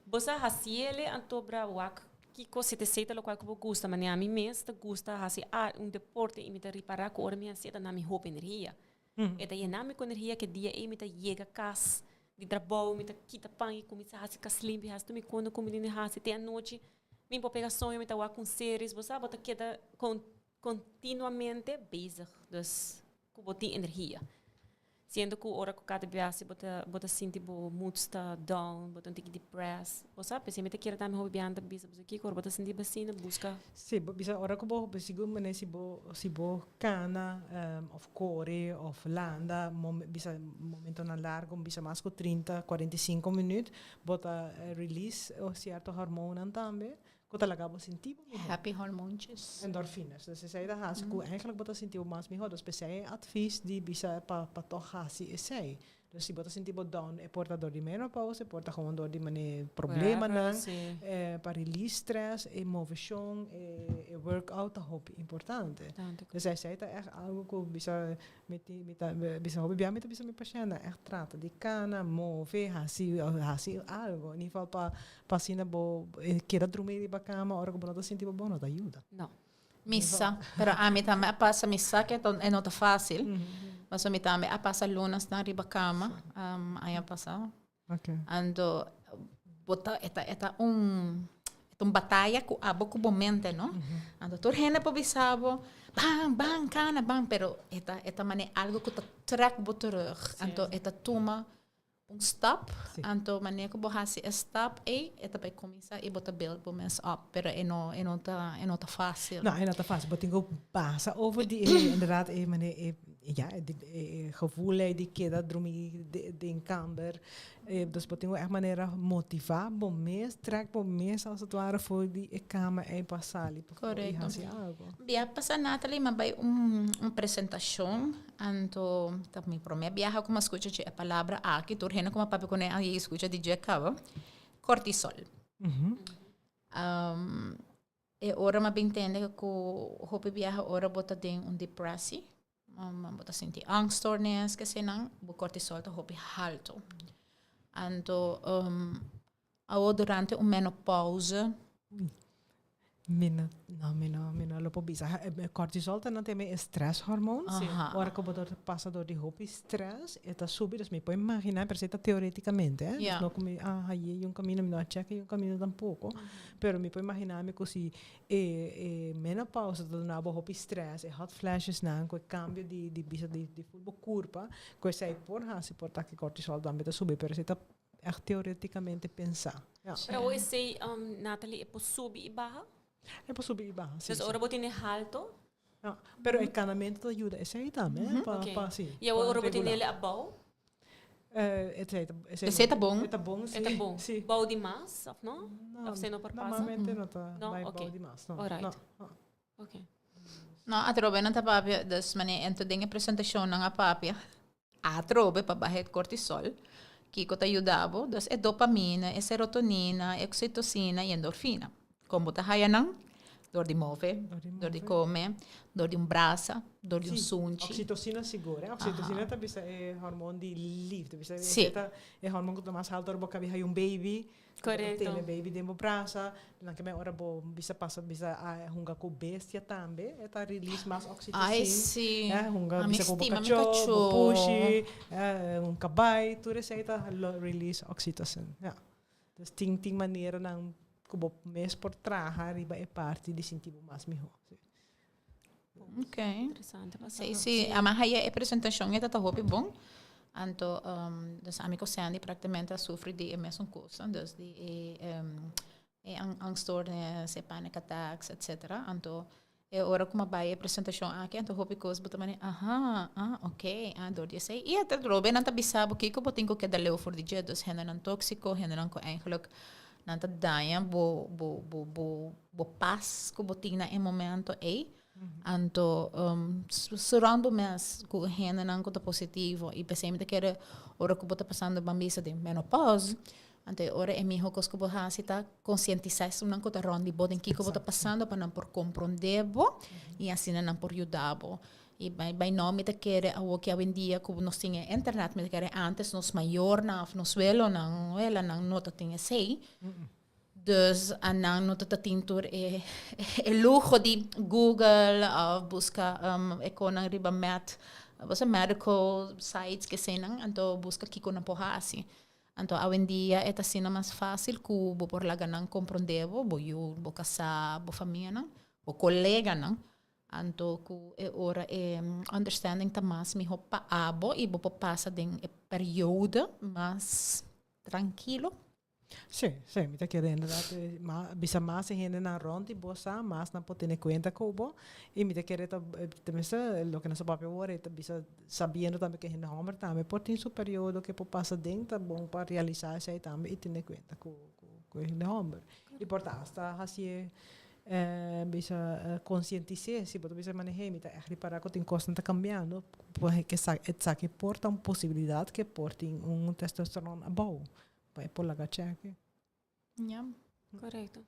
Bo sa hasiele anto bra wak kiko si ta esei ta lokual ku bo gusta. Manera ami mes ta gusta hasi un deporte i mi ta ripará ku ora mi hasié ta na mi hopi energia. E ta yena mi ku energia ke dia ei mi ta yega kas di trabou, mi ta kita pan i kuminsá hasi kas limpi, hasi tur mi kunda ku mi tin di hasi te anochi. Mi por pega soño, mi ta wak un series, bo sa, bo ta keda kontinuamente bezig, dus ku bo tin energia. Siendo ku ora ku kada biaha bo ta bo ta sinti bo moods ta down, bo ta un tiki depressed, bo sa, p'esei mi ta kere tambe hopi biaha ta bisa bo kiko ora bo ta sinti bo asina buska. Si, bo bisa ora ku bo sigur manera si bo si bo kana of kore of landa bisa momentonan largo bisa mas ku trinta, 45 minuut bo ta release sierto hormoonnan tambe ku ta laga bo sinti bo mihó. Happy hormoontjes. Endorfines. Dus esei ta hasi ku eigenlijk bo ta sinti bo mas mihó. Dus p'esei e advies di bisa pa pa tòg hasi esei. Dus si bo ta sinti bo down e por ta dor di menopausa, e por ta gewoon dor di manera problemanan, pa release stress, e moveshon, e workout ta hopi importante. Dus esei ta ègt algu ku bisa mi tin mi ta bisa hopi bia mi ta bisa mi pashèntnan ègt trata di kana, move, hasi hasi algu. In ieder geval pa Pa asina bo keda drumi riba kama ora ku bo no ta sinti bo bon no ta yuda. No. Mi sa, pero ami tambe a pasa, mi sa ke e no ta fácil, pasobra mi tambe a pasa lunasnan riba kama aña pasá. Anto bo ta, e ta, e ta un, e ta un bataya ku abo ku bo mente, no? Anto tur hende por bisa bo, ban, ban, kana, ban, pero e ta, e ta manera algu ku ta trèk bo terug. Anto e ta tuma Un stap, anto manera ku bo hasi e stap ei, e ta bai kuminsá i bo ta build bo mes op, pero e no e no ta e no ta fásil. No, e no ta fásil. Bo tin ku pasa over di e inderdaad e manera e ja e e gevoel ei di keda drumí den kamber. Dus bo tin ku ègt manera motivá bo mes, trèk bo mes als het ware for di e kama ei pa sali pafó i hasi algu. Bia pasa Nathalie mi a bai un un presentashon Anto ta mi prome biaha ku mi a skucha dje e palabra aki, tur hende ku mi a papia kuné a yega skucha di dje kaba, kortisol. E ora mi a bin tende ku hopi biaha ora bo ta den un depressie, bo ta sinti angststoornis, kesenan, bo kortisol ta hopi haltu. Anto Awo durante un menopauze. Mi no, no, mi no, mi no lo por bisa. Cortisol ta nan teme e stresshormoon. Sí. Ora ku bo ta pasa dor di hopi stress, e ta subi. Dus mi por imaginá, pero esei ta teoreticamente, eh. Ja. Dus no ku mi a haye un camino, mi no a check un camino tampoco. Pero mi por imaginá mi ku si e e menopauze ta duna bo hopi stress, e hot flashes nan, ku e cambio di di bisa di di ful bo kurpa, ku esei por hasi por ta ku e cortisol tambe ta subi. Pero esei ta Echt teoreticamente pensa. Ja. Pero awo esey, Nathalie, e por subi y baha? E por subi y baha, si. Dus ora bo tene halto? Ja, pero e canamento ta yuda esey tambe, eh, pa, Ok. pa, si, Y awo pa ora bo tene regula. el abou? Esey ta, esey Esey ta bon. E ta bon, si. E ta bon. Si. Bou di mas, of no? No, Of esey no por pasa? Normalmente no ta No? bai Ok. bou di mas, no. Alright. No, no. Ok. No, atrobe nan ta papia, dus manera ento den e presentacionnan a papia, atrobe pa baha e cortisol, kiko ta yuda bo, dus e dopamina, e serotonina, e oxitocina y endorfina. Con bo ta haya nan? Door di move, door di come, door di un brasa, door di un sunchi. Oxitocina sigur, eh? Oxitocina ta bisa e hormoon di liefde. Bisa ta e hormoon ku ta mas halto ora bo kabi hay un baby. Tene baby den bo brasa. Dan ke men ora bo bisa pasa bisa a hunga ku bestia tambe, e ta release mas oxitocin. Ay, si. Eh, hunga Ami bisa ku bo stima mi kachó, bo kachó. Pushi, un kabai, tur esei ta release oxytocin. Ja. Dus tin maneranan ku bo mes por traha riba e parti di sinti bo mas mihó. Si. Interesante pa Si, sa. Si. Ama haya e presentacion e tata hopi bon. Anto, dus ami ku Sandy praktikamente a sufri di e mesun kos. Dus di e angststoornis, e panic attacks, etc. Anto, e ora ku m'a bai e presentacion aki, anto hopi kos bo ta mane, aha, ah, ok, ah, door di esei. I e ta robe nan ta bisa bo kiko bo tin ku keda leu for di dje. Dus hendenan tóksiko, hendenan ku eigenlijk nan ta daña bo pas ku bo tin na e momento ei. Anto, surround bo mes ku hendenan ku ta positivo. I p'esei mi ta kere ora ku bo ta pasando ban bisa den menopause, anto e ora e miho kos ku bo hasi ta konsientisá esunnan ku ta rònt di bo den kiko bo ta pasando pa nan por komprondé bo i asina nan por yuda bo. I bai no mi ta kere awor ki awendia ku nos tin e internet, mi ta kere antes nos mayornan òf nos welonan, welanan no ta tin esei. Dus anan no ta tin tur e luho di Google of buska e konan riba met, bo sa, medical sites kesenan, anto buska kiko nan por hasi. Anto awendia e ta asina mas fásil ku bo por laga nan komprondé bo, bo yu, bo kasá, bo famianan, bo koleganan. Anto ku e ora e understanding ta mas mihó pa abo i bo por pasa den e periodo mas trankilo. Si, mi ta kere inderdaad, bisa mas e hendenan rond di bo sa, mas nan por tene cuenta cu bo. Y mi ta kere ta, tenminste, loke nos a papia awor, e ta bisa sabiendo tambe cu e hende homber tambe por tin su periodo cu e por pasa den, ta bon pa realisa esey tambe y tene cuenta cu e hende homber. Y por ta hasta hacié bisa concientis'é, si bo ta bisa maneh'é, mi ta echt ripara cu tin cosnan ta cambiando, ke sa esaki por ta un posibilidad cu e por tin un testosteron abou. Pa e por laga cheke. Ja. Correcto.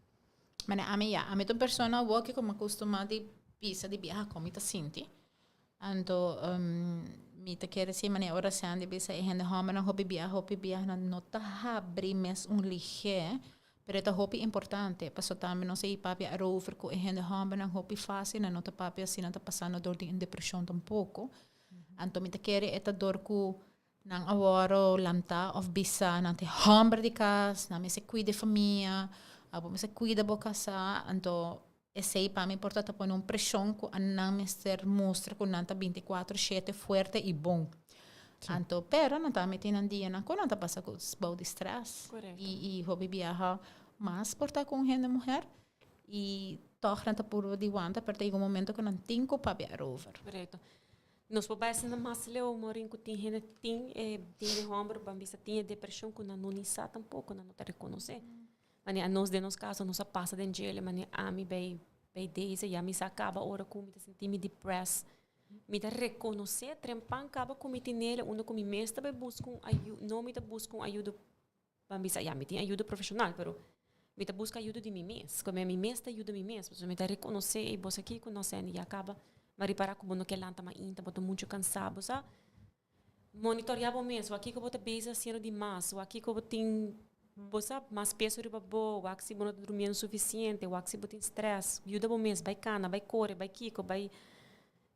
Mane ami ya, ami ta un persona awor ke como acostuma di bisa di biaha con mi ta sinti. Anto mi ta kere si mane ora Sandy bisa e hende hombernan hopi biaha hopi biaha nan no ta habri mes un lihe, pero e ta hopi importante paso tambe nos a yi papia erover cu e hende hombernan hopi facil nan no ta papia si nan ta pasando door di un depresion tampoco. Anto mi ta kere e ta door cu nan a wòrdu lantá òf bisá nan ta e hòmber di kas, nan mester kuida e famia, abo mester kuida bo kasá. Anto esei pa mi por ta ta pone un preshon ku nan mester mustra ku nan ta 24 shete fuerte i bon. Anto pero nan tambe tin nan dianan ku nan ta pasa ku bou di strès i hopi biaha mas por ta ku un hende muher i tòg nan ta purba di wanta pero ta yega un momento ku nan tin ku papia erover. Nos por bai asina mas leu, Maureen, ku tin hende tin e tin e hòmber ban bisa tin e depreshon ku nan no ni sa tampoko, nan no ta rekonosé. Manera anos den nos kaso nos a pasa den djele, manera ami bai bai deze ya mi sa kaba ora ku mi ta sinti mi depressed. Mi ta rekonosé trempan kaba ku mi tinele unda ku mi mes ta bai buska un ayu no mi ta buska un ayudo Ban bisa, ya, mi tin ayudo profesional, pero mi ta busca ayudo di mi mes. Como mi mes ta yuda mi mes. Pasobra mi ta reconoce, ey, bo sa kico no, Sandy, ya caba. Mi a ripara cu bo no ke lanta mainta, bo ta mucho cansa. Bo sa monitorea bo mes, wak kico bo ta bezig haciendo di mas, wak kico bo tin, bo sa, mas peso riba bo, wak si bo no ta durmiendo suficiente, wak si bo tin stress. Yuda bo mes, bay cana, bay core, bay kico, bay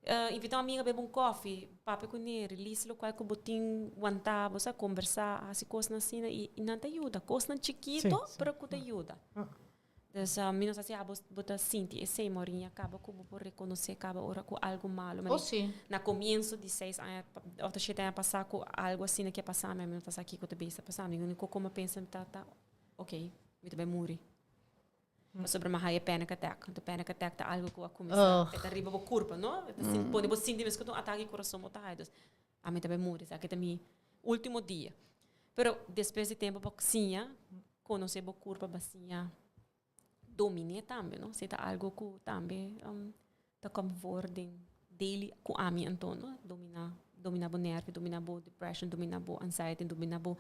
Invita un amiga bebe un koffie, papia kuné, release lokual ku bo tin wantá, bo sa kombersá, hasi kosnan asina i nan ta yuda. Kosnan chikito, pero ku ta yuda. Dus mi no sa si abo bo ta sinti esei, Maureen, ya kaba ku bo por rekonosé kaba ora ku algu malo. Oh si. Na komienso di seis aña òf shete aña pasá ku algu asina ke a pasa mi, mi no ta sa kiko ta bisa pasa mi. Úniko ku mi a pensa ta ta, ok, mi ta bai muri. Pasobra mi a haya panic attack. Anto panic attack ta algo ku a kuminsá e ta riba bo kurpa, no? E ta pone bo sinti meskos ku ta un atake di kurason bo ta haya. Dus ami ta bai muri, esaki ta mi ultimo dia. Pero despues di tempu bo siña konosé bo kurpa, bo siña dominé tambe, no? Si ta algo ku tambe ta kom voor den daily ku ami anto, no? Dominá, dominá bo nervio, dominá bo depression, dominá bo anxiety, dominá bo.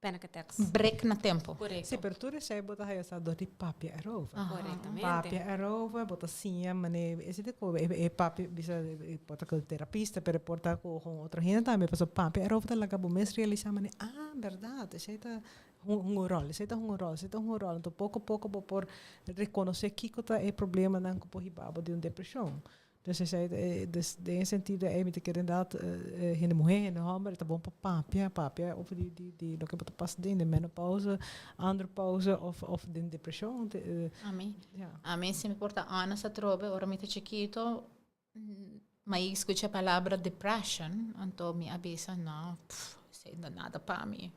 Panic attacks. Break na tempo. Correcto. Sí, pero tur esei bo ta haya sa dor di papia erover. Correctamente. Papia erover, bo ta siña mane esei ta ku e papia bisa e por ta ku terapista pero e por ta ku otro hende tambe pasobra papia erover ta laga bo mes realisa mane ah berdad esei ta hunga un rol, esei ta hunga un rol, esei ta hunga un rol. Anto poko poko bo por rekonosé kiko ta e problemanan ku por hiba bo di un depreshon. Dus esei ta e, dus den e sentido ei mi ta kere inderdaad hende muhé, hende hòmber e ta bon pa papia, papia over di di di loke bo ta pasa den, den menopauze, andropauze òf òf den depreshon. Ami, ami si mi por ta honest atrobe ora mi ta chikito mi a skucha e palabra depression anto mi a bisa no esei no nada pa mi,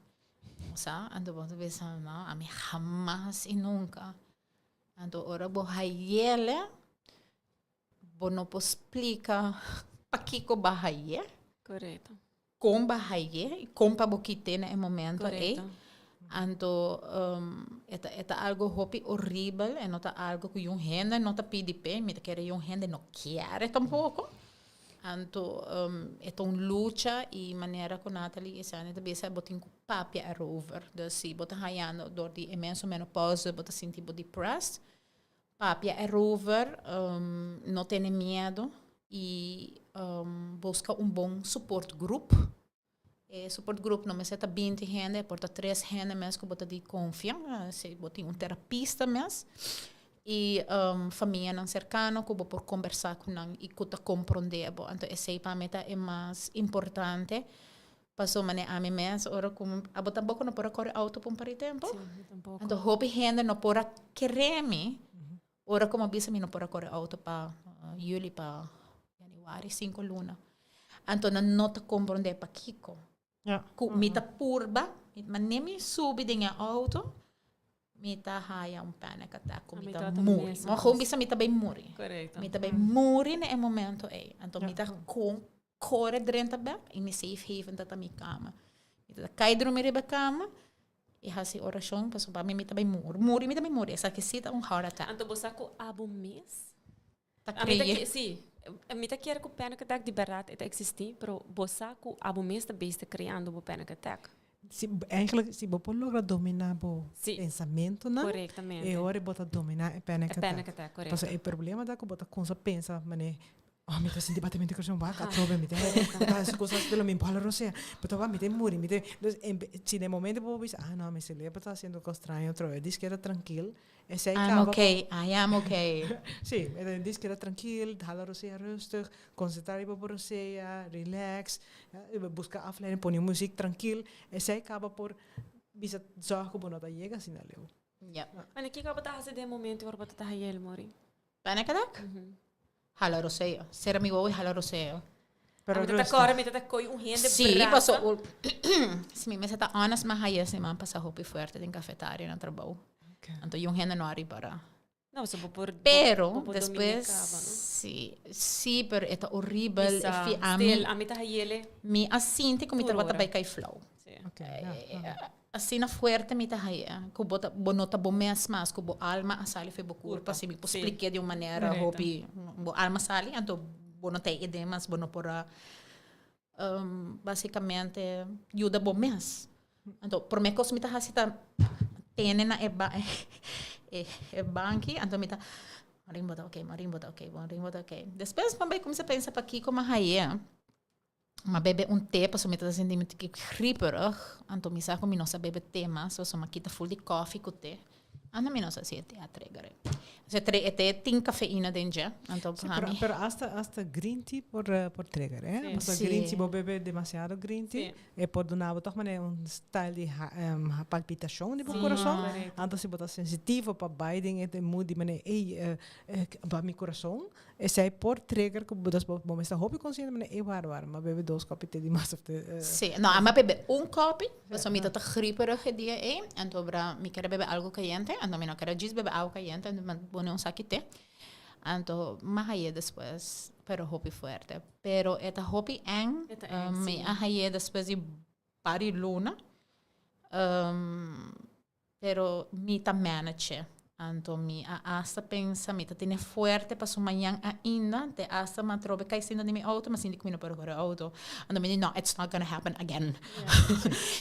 bo sa, anto bo ta bisa no ami hamas y nunca, anto ora bo hayele Bo no por splika pakiko bo a haye. Korekto. Kon bo a haye i kon pa bo kit'é na e momento ei. Korekto. Anto e ta e ta algo hopi horibel, e no ta algo ku yun hende no ta pidi p'e, mi ta kere yun hende no kier tampoko. Anto e ta un lucha i manera ku Nathalie i Sandy ta bisa bo tin ku papia erover. Dus si bo ta hayando dor di e mesun menopauze bo ta sinti bo depressed, Papia erover, no tene miedo y busca un bon support group. E support group no mester ta binti hende, e por ta tres hende mes cu bo ta di confia, si bo tin un terapista mes y famianan cercano cu bo por combersa cu nan y cu ta compronde bo. Anto esey pa mi ta e mas importante. Pasobra manera ami mes ora ku abo tampoco no por a kore auto pa un par di tempo. Sí, mi tampoco. Anto hopi hende no por a kere mi ora ku mi a bisa mi no por a kore auto pa juli pa januari, sinku luna. Anto nan no ta komprondé pakiko. Ja. Ku mi ta purba, manera mi subi den e auto, mi ta haya un panic attack ku mi ta muri. Mi gewoon bisa mi ta bay muri. Correcto. Mi ta bay muri na e momento ey. Anto mi ta kon kore drenta bek y mi safe haven ta ta mi kama. Mi ta kai drumi riba e kama y hasi orashon pasobra pa mi mi ta bay muri. Muri mi ta bay muri. Esaki si ta un heart attack. Anto bo sa ku abo mes? Ta A mi ta kreye. ke si. Mi ta kier ku panic attack di bèrdat e ta eksistí, pero bo sa ku abo mes ta bes ta kreando bo panic attack. Si, eigenlijk si bo por logra dominá bo Si. pensamentonan, Korektamente. e ora bo ta dominá e panic E attack. panic attack, korekto. Pasobra e problema ta ku bo ta kumsa pensa manera, oh mi ta sinti batimento di kurason wak atrobe, mi ta mi ta hasi kos asi, mi bola rosea, bo ta wak mi ta muri, mi ta, dus en be si na e momento bo bisa, ah no mi selebro ta hasiendo kos straño atrobe, dis keda trankil, Esei I'm kaba okay, I am okay. Sí, e dis keda trankil, hala rosea rustig, konsentrá riba bo rosea, relax, buska afleiding, pone muziek trankil. Esei kaba por bisa zorg ku bo no ta yega asina leu. Ja. Anne, kiko bo ta hasi den e momento ora bo ta taha yel mori? Panic attack? Hala rosea. Sera mi wowo i hala rosea. Pero Mi ta rustig. kòrda, mi ta koi un hende Sí, brasa. paso si mi mester ta honest, mi a haya siman pasa hopi fuerte den cafetaria na trabou. Okay. Anto yun hende no a ripara. No, so bo por Pero bo por despues dominica aba, no? sí, sí, pero e ta horibel. Bisa, Fi ami, stil, ami ta hayele. mi a sinti ku mi Tur tabata ora. bai kai flou. Sí. Okay, ja, ja. Asina fuerte mi ta haya, ku bo ta bo no ta bo mes mas, ku bo alma a sali for bo kurpa, Kurpa, si mi por sí. splik'é di un manera Korekto. hopi, bo alma sali, anto bo no ta e idea mas, bo no por a basikamente yuda bo mes. Anto promé kos mi ta hasi ta tene na e ba e banki, anto mi ta Marin bo ta oké, Marin bo ta oké, Marin bo ta oké. Despues mi a bai kuminsá pensa pakiko mi a haye. Mi a bebe un te pasobra mi ta sinti mi tiki grieperig. Anto mi sa ku mi no sa bebe te mas pasobra mi a kita ful di kòfi ku te. Anto mi no sa si e te a trigger e. E te e te tin kafeïna den dje. Anto Sí, pa pero, mi. pero hasta, hasta green tea por, por trigger, eh? Sí. Pasobra Sí. green tea, bo bebe demasiado green tea, Sí. e por duna bo tòg manera un style di palpitashon di bo Sí, kurason. korekto. Anto si bo ta sensitivo pa bai den e mood di manera, ey, ba mi kurason, Esei por trigger ku bo, dus bo bo mester hopi konsiente manera ey wara wara m'a bebe dos kopi te di mas of te. Sí, no, a m'a bebe un kopi, pasobra mi ta ta grieperig e dia ey, anto bra mi kere bebe algo kayente, anto mi no kere djis bebe awa kayente, anto mi a pone un saki te, anto m'a haye despues, pero hopi fuerte. Pero e ta hopi eng, E ta eng, mi sí. a haye despues di par di luna, pero mi ta manage. Anto mi a hasta pensa mi ta tene fuerte paso mañan ainda te hasta mi a trobe kai sinta den mi auto mi a sinti ku mi no por kore auto. Anto mi di no it's not gonna happen again.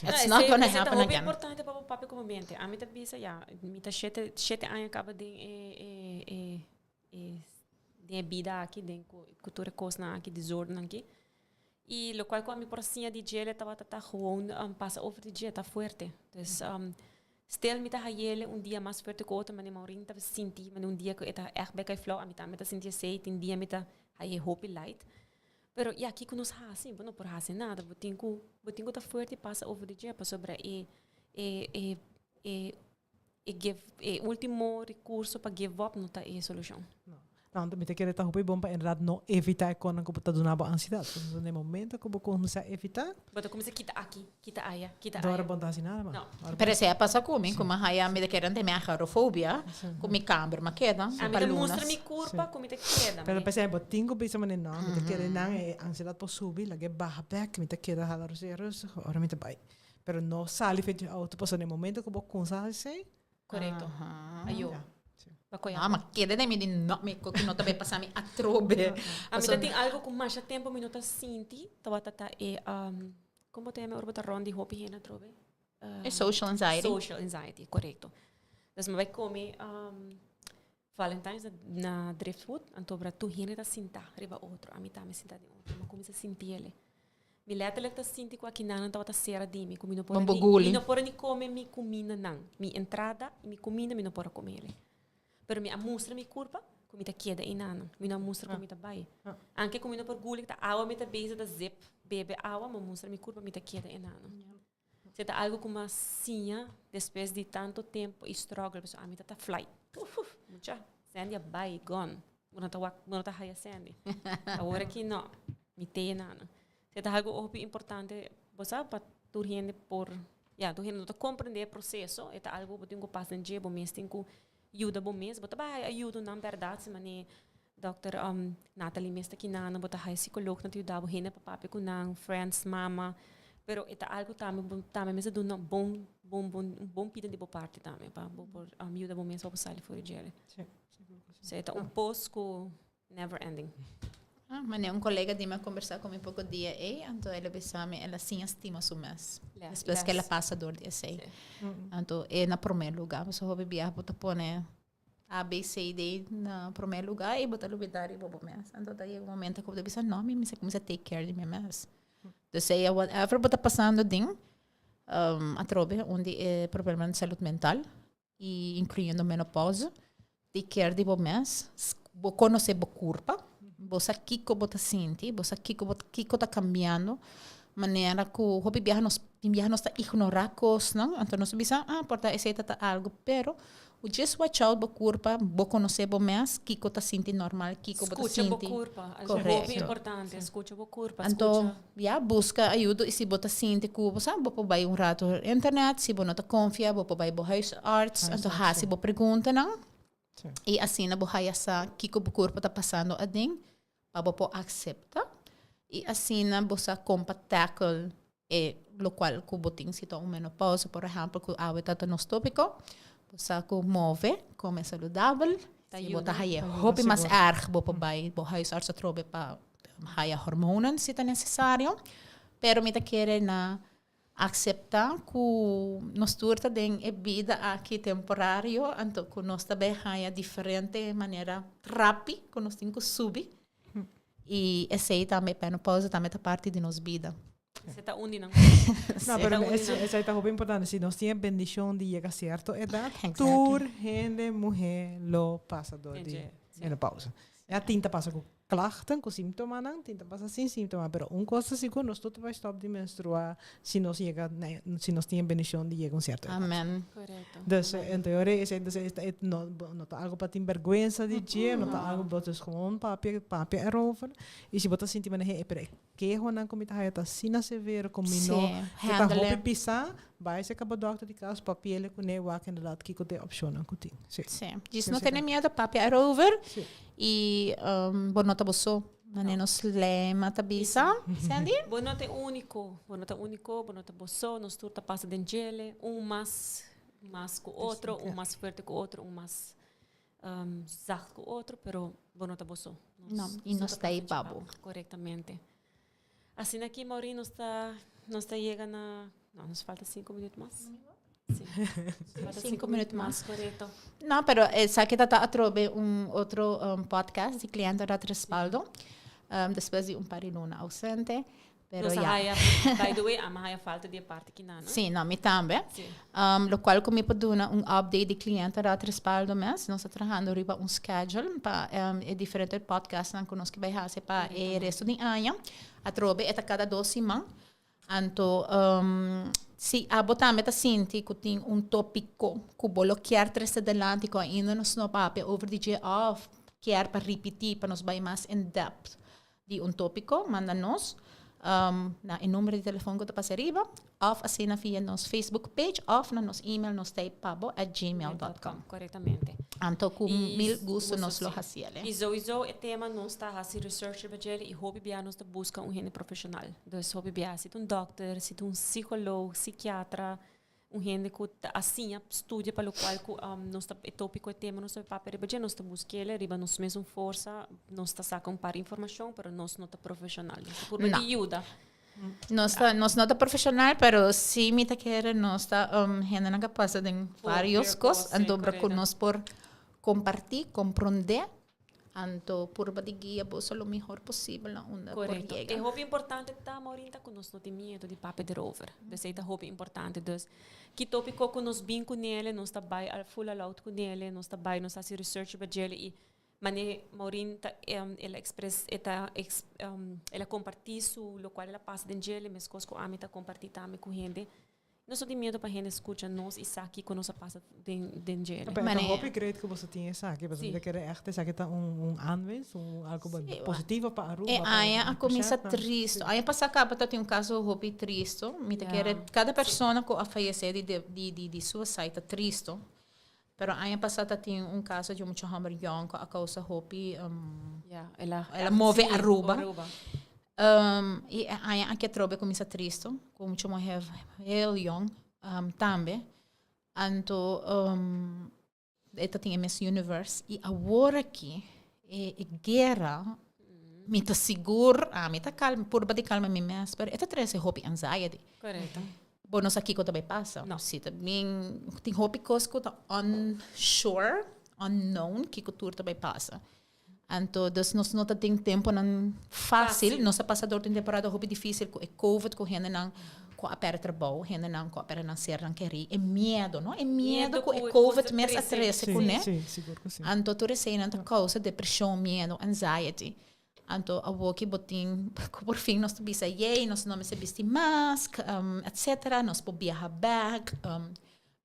It's not gonna Esei ta happen hopi again. importante pa bo papia ku bo mente. Ami ta bisa ya mi ta shete shete aña kaba den e e e e den e bida aki den ku tur e kosnan aki desordennan aki. I lokual ku ami por a siña di djele tabata ta gewoon pasa over di dje ta fuerte. Dus Stel mi ta hayele un dia mas fuerte ku otro, mane Maureen ta sinti, mane un dia ku e ta ègt bek ai flou, ami tambe ta sinti esei, tin dia mi ta haye hopi light. Pero ya, kiko nos hasi? Bo no por hasi nada, bo tin ku, bo tin ku ta fuerte i pasa over di dje, pasobra e, e, e, e, e give, e ultimo rekurso pa give up no ta e solushon. No. No, mi ta kere ta hopi bon pa inderdaad no evita e konan ku bo ta duna bo ansiedad. Pasobra na e momento ku bo kuminsá evita. Bo ta kuminsá kita aki, kita aya, kita aya. Dor bo no ta hasi nada mas. No. Pero esei a pasa ku mi, ku mi a haya, mi ta kere antes mi a agarofobia, ku mi kamber mi a keda A mi pa ta lunas. mustra mi kurpa ku mi ta keda. Pero p'esei bo tin ku bisa manera, no, mi ta kere nan e ansiedad por subi, lag'é baha bek, mi ta keda hala rustig rustig, ora mi ta bai. Pero no sali for di outo, pasobra na e momento ku bo kuminsá hasi esei, Correcto. Ayo. Ah, ma keda den mi di no, mi koki no ta bay pasa mi atrobe. A mi ta tin algo ku masha tempo mi no ta sinti, tabata ta e, um, kon bo ta yama ora bo ta rond di hopi hende atrobe? E social anxiety. Social anxiety, correcto. Dus mi bai come um, Valentine's na, na Driftwood, anto bra tur hende ta sinta riba otro, ami tambe sinta den otro, mi a cuminsa sinti ele. Mi letterlijk ta sinti cu akinanan tabata sera di mi, cu mi no por a Bo ni, guli. mi no por a ni come mi cumindanan. Mi entrada y mi cuminda mi no por a come ele. Pero mi a mustra mi curpa cu mi ta keda einanan. Mi no a mustra cu mi ta bay. Anke cu mi no por guli, ta awa mi ta bezig ta zip, bebe awa, mi a mustra mi curpa mi ta keda einanan. Si ta algo cu mi a siña despues di tanto tempo y struggle, pasobra ami ta ta fly. Uf uf, mucha, Sandy a bay, gone. Bo no ta wak, bo no ta haya Sandy. Awor aki no, mi te nana. Si ta algo hopi importante, bo sa, pa tur hende por, ya, tur hende no ta comprende e proceso, e ta algo bo tin cu pasa den dje, bo mes tin cu yuda bo mes. Bo ta bay haya ayudonan berdad, si mane Dokter Nathalie mes ta kinana, bo ta haya psicoloognan ta yuda bo, hende pa papia cu nan, friends, mama. Pero e ta algo tambe bo tambe mester duna bon bon bon un bon pida di bo parti tambe pa bo por yuda bo mes pa bo sali for di djere. Sí, sigur cu sí. So e ta un pos cu never ending. Ah, manera un colega di mi a conversa cu mi poco dia ey, anto el a bisa mi el a siña stima su mes. Les, Despues cu el a les. pasa door di esey. Sí. Anto e na prome lugar, pasobra hopi biaha bo ta pone A, B, C, D na prome lugar y bo ta lubida riba bo mes. Anto ta yega un momento cu bo ta bisa, no, mi mester cuminsa take care di mi mes. Dus sea whatever bo ta pasando den, atrobe un di e problemanan di salud mental y incluyendo menopausa, take care di bo mes, bo conoce bo curpa, bo sa kico bo ta sinti, bo sa kico bo kico ta cambiando, manera cu hopi biaha nos tin biaha nos ta ignora cosnan, anto nos ta bisa, ah, por ta esey ta ta algo, pero U just watch out bo kurpa, bo konosé bo mes, kiko ta sinti normal, kiko bo ta Skucha bo sinti. kurpa, es hopi Korekto. importante, skucha bo kurpa, Anto, skucha. ya, buska ayudo i si bo ta sinti ku bo sa, bo por bai un rato internet, si bo no ta konfia, bo por bai bo huisarts, anto Huisarts, hasi sí. bo preguntanan Sí. i asina bo haya sa kiko bo kurpa ta pasando aden, pa bo por aksepta i asina bo sa kon pa tackle e lokual ku bo tin. Si ta un menopausa, por ehèmpel, ku awe ta ta nos tópiko, bo sa ku move, kome saludabel, si bo ta haña hopi mas erg, bo por bai bo huisarts atrobe pa haya hormonen si ta nesesario. Pero mi ta kere na akseptá ku nos tur ta den e bida aki temporario, anto ku nos ta bai haña diferente manera trapi ku nos tin ku subi. I esei tambe, menopausa tambe ta parti di nos bida. Esei ta un di nan. No, pero esei ta hopi importante. Si nos tin e bendishon di yega sierto edat, tur hende muhé lo pasa dor di menopausa. Ya tin ta pasa ku klachten, ku símptomanan, tin ta pasa sin símptoma, pero un kos ta sigur, nos tur ta bai stòp di menstruá si nos yega na e, si nos tin e bendishon di yega un sierto edat. Amen. Korekto. Dus, en teoria esei, dus e ta, e no, no ta algu pa tin bèrgwensa di dje, no ta algu, bo dus gewoon papia, papia erover. I si bo ta sinti manera, hey, pero e kehonan ku mi ta haya ta asina severo ku mi no, Sí, ku ta handle. hopi pisá, bai serka bo dòkter di kas, papi'e kuné, wak inderdaad kiko ta e opshonnan ku tin. Sí. Sí. Djis Sí, no sí. tene miedo, papia erover. Sí. I bo no ta bo so. Manera nos lema ta bisa, Sandy? Bo no ta e úniko. Bo no ta úniko, bo no ta bo so. Nos tur ta pasa den djele. Un mas. mas ku otro, un mas fuerte ku otro, un mas zacht ku otro, pero bo no ta bo so. No, y nos ta ahí pa bo. Korektamente. Asina aki Maureen nos ta nos ta yega na no nos falta sinku minuut mas. Si. Falta Sinku minuut mas. Korekto. No, pero esaki ta ta atrobe un otro podcast di Cliente Dat Respaldo. Despues di un par di luna ausente. Pero Nos a ya. haya, by the way, ami a haya falta di e parti kinan, no? Sí, no, mi tambe. Sí. Locual cu mi por duna un update di Cliente Dat Respaldo mes. Nos ta trahando riba un schedule pa e diferente podcastnan cu nos ke bay haci pa e resto di aña. Atrobe e ta cada dos siman. Anto, si abo tambe ta sinti cu tin un topico cu bo lo kier trece delanti cu ainda nos no papia over di dje of kier pa ripiti pa nos bay mas in depth di un tópiko, manda nos na e number di telefòn ku ta pasa ariba òf asina via nos Facebook page òf na nos email nos ta e pabo at gmail dot com. Korektamente. Anto ku mil gusto nos lo hasi el. I souiso e tema nos ta hasi research riba djel i hopi bia nos ta buska un hende profeshonal. Dus hopi bia si ta un dòkter, si ta un psikoloog, sikiatra, Un hende ku ta a siña studia pa lokual ku nos ta e tópiko e tema nos ta papia riba dje, nos ta busk'el riba nos mesun forsa, nos ta saka un par informashon, pero nos no ta profeshonal. Nos ta purba di yuda. Nos ta, nos no ta profeshonal, pero sí mi ta kere nos ta hendenan ku a pasa den varios kos, anto ku nos por kompartí, komprondé Anto purba di guia boso lo mihor posibel na unda por Correcto. yega. E hopi importante ta, Maureen, ta cu nos no tin miedo di papia derover. Dus ei ta hopi importante. Dus ki topico cu nos bin cu nele, nos ta bay al full al out cu nele, nos ta bay, nos ta haci research riba djele y mane Maureen ta el a expres, e ta ex, el a comparti su locual el a pasa den djele, mescos cu ami ta comparti tambe cu hende. Nos no tin miedo pa hende skucha nos i sa kiko nos a pasa den den djele. Pero Mane. ta hopi great ku boso tin esaki, pasobra Sí. mi ta kere echt esaki ta un un aanwinst, un algo Sí, wa. positivo pa Aruba. E pa aña a kuminsá pashèntnan. tristo. Aña pasá kaba ta tin un kaso hopi tristo. Mi ta Ja. kere kada persona ku a fayesé di di di di suicide ta tristo. Pero aña pasá ta tin un kaso di un mucha hòmber yòn ku a kousa hopi Ja, el a el a move sí, Aruba. Aruba. I e aña aki atrobe kuminsá tristo ku un mucha muhé heel yòn tambe. Anto e ta tin e mes universe i awor aki e e guera mi ta sigur ami ta kalma purba di kalma mi mes pero e ta trese hopi anxiety. Korekto. Bo no sa kiko ta bay pasa. No. Si ta bin, tin hopi kos ku ta unsure, unknown, kiko tur ta bay pasa. Anto, dus nos no ta den temponan fácil. Fácil. Nos a pasa dor di un temporada hopi difícil ku e covid, ku hendenan ku a pèrdè trabou, hendenan ku a pèrdè nan sernan kerí. E miedo, no? E miedo Miedo ku e ku e covid kos a mes a trese. trese Sí, kuné. sí, sigur ku sí. Anto tur eseinan ta kousa depreshon, miedo, anxiety. Anto awoki bo tin ku por fin nos ta bisa yey, nos no mester bisti mask, etcetera, nos por biaha bek,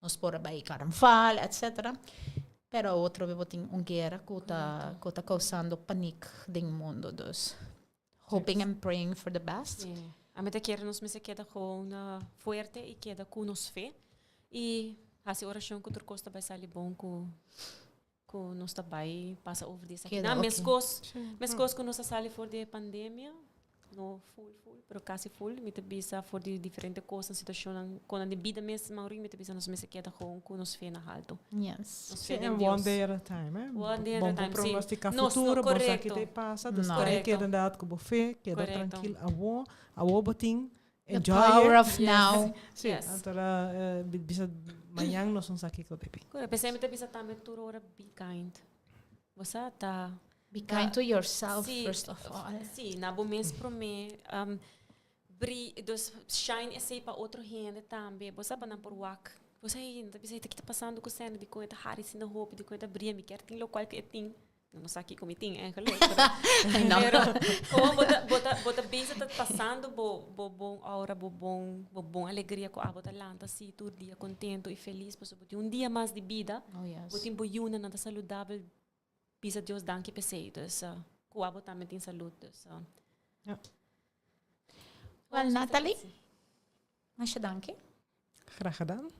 nos por a bai karnaval, etcetera. Pero awo trobe bo tin un guera ku ta ku ta kousando panik den mundo, dus hoping and praying for the best. Sí. Ami ta kere nos mester keda gewoon fuerte i keda ku nos fe i hasi orashon ku tur kos ta bai sali bon ku Ku nos ta bai pasa over di esaki. Keda Na oké. meskos, meskos ku nos a sali for di e pandemia, no full full, pero kasi full, mi ta bisa for di diferente kosnan, situashonnan, konan di bida mes, Maureen, mi ta bisa nos mester keda gewoon ku nos fe na haltu. Yes. Nos Sí, fe den en Dios. one day at a time, eh? One day at a Bon time, por sí. pronostica Nos no, futuro, bon sa correcto. ki te pasa, dus No. keda Correcto. keda inderdaad ku bo fe, keda Correcto. trankil awo, awo bo tin The enjoy power it. of now. Sí, Yes. anto la bisa mañan nos no sa kiko te bin. Correcto. P'esei mi ta bisa tambe tur ora be kind. Bo sa ta Be kind to yourself Sí, first of all. Sí, na bo mes promé. Bri, dus shine esei pa otro hende tambe. Bo sa pa nan por wak. Bo sa hey, nan ta bisa hey, ta ki ta pasando ku Sandy? Dikon e ta hari asina hopi? Dikon e ta bria? Mi kier tin lokual ku e tin. No sa kiko mi tin eigenlijk, pero, No. pero como bo ta, bo ta, bo ta bezig ta pasando bo, bo bon aura, bo bon, bo bon alegria ku abo ta lanta si tur dia contento y feliz pasobra bo tin un dia mas di bida. Oh, yes. Bo tin bo yunan, nan ta saludabel. Bisa Dios danki p'esei. Dus ku abo tambe tin salud. Dus, Ja. Well, Nathalie, masha danki. Graag gedaan.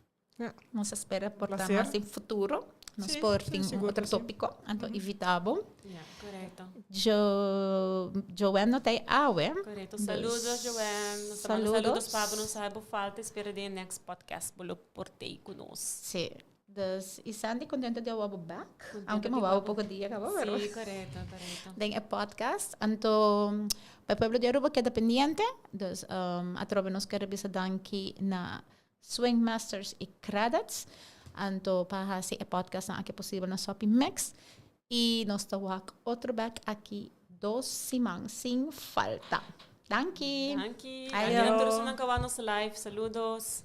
Nos a spera por ta Placer. mas den futuro. Nos Sí, por sí, tin un sigur otro cu sí. topico, anto invita bo. Ja, correcto. Jo, Joanne no t'ey awe. Correcto. Dus, Saludos, Joanne. Nos ta manda saludos. saludos pa bo. Nos sabi bo falta. Spera den next podcast bo lo por t'ey cu nos. Sí. Dus, y Sandy contento di a wou bo back. Contento Aunque di mi wou wou bo. poco dia caba, pero Sí, correcto, correcto. Den e podcast. Anto, pa e pueblo di Aruba keda pendiente. Dus, atrobe nos kere bisa danki na Swing Masters y Credits. Anto pa haci e podcastnan aki posibel na Soppy Mix. Y nos ta wak otro bek aki dos siman sin falta. Danki. Danki. Ayo. Danki na tur esnan cu a wak nos live. Saludos.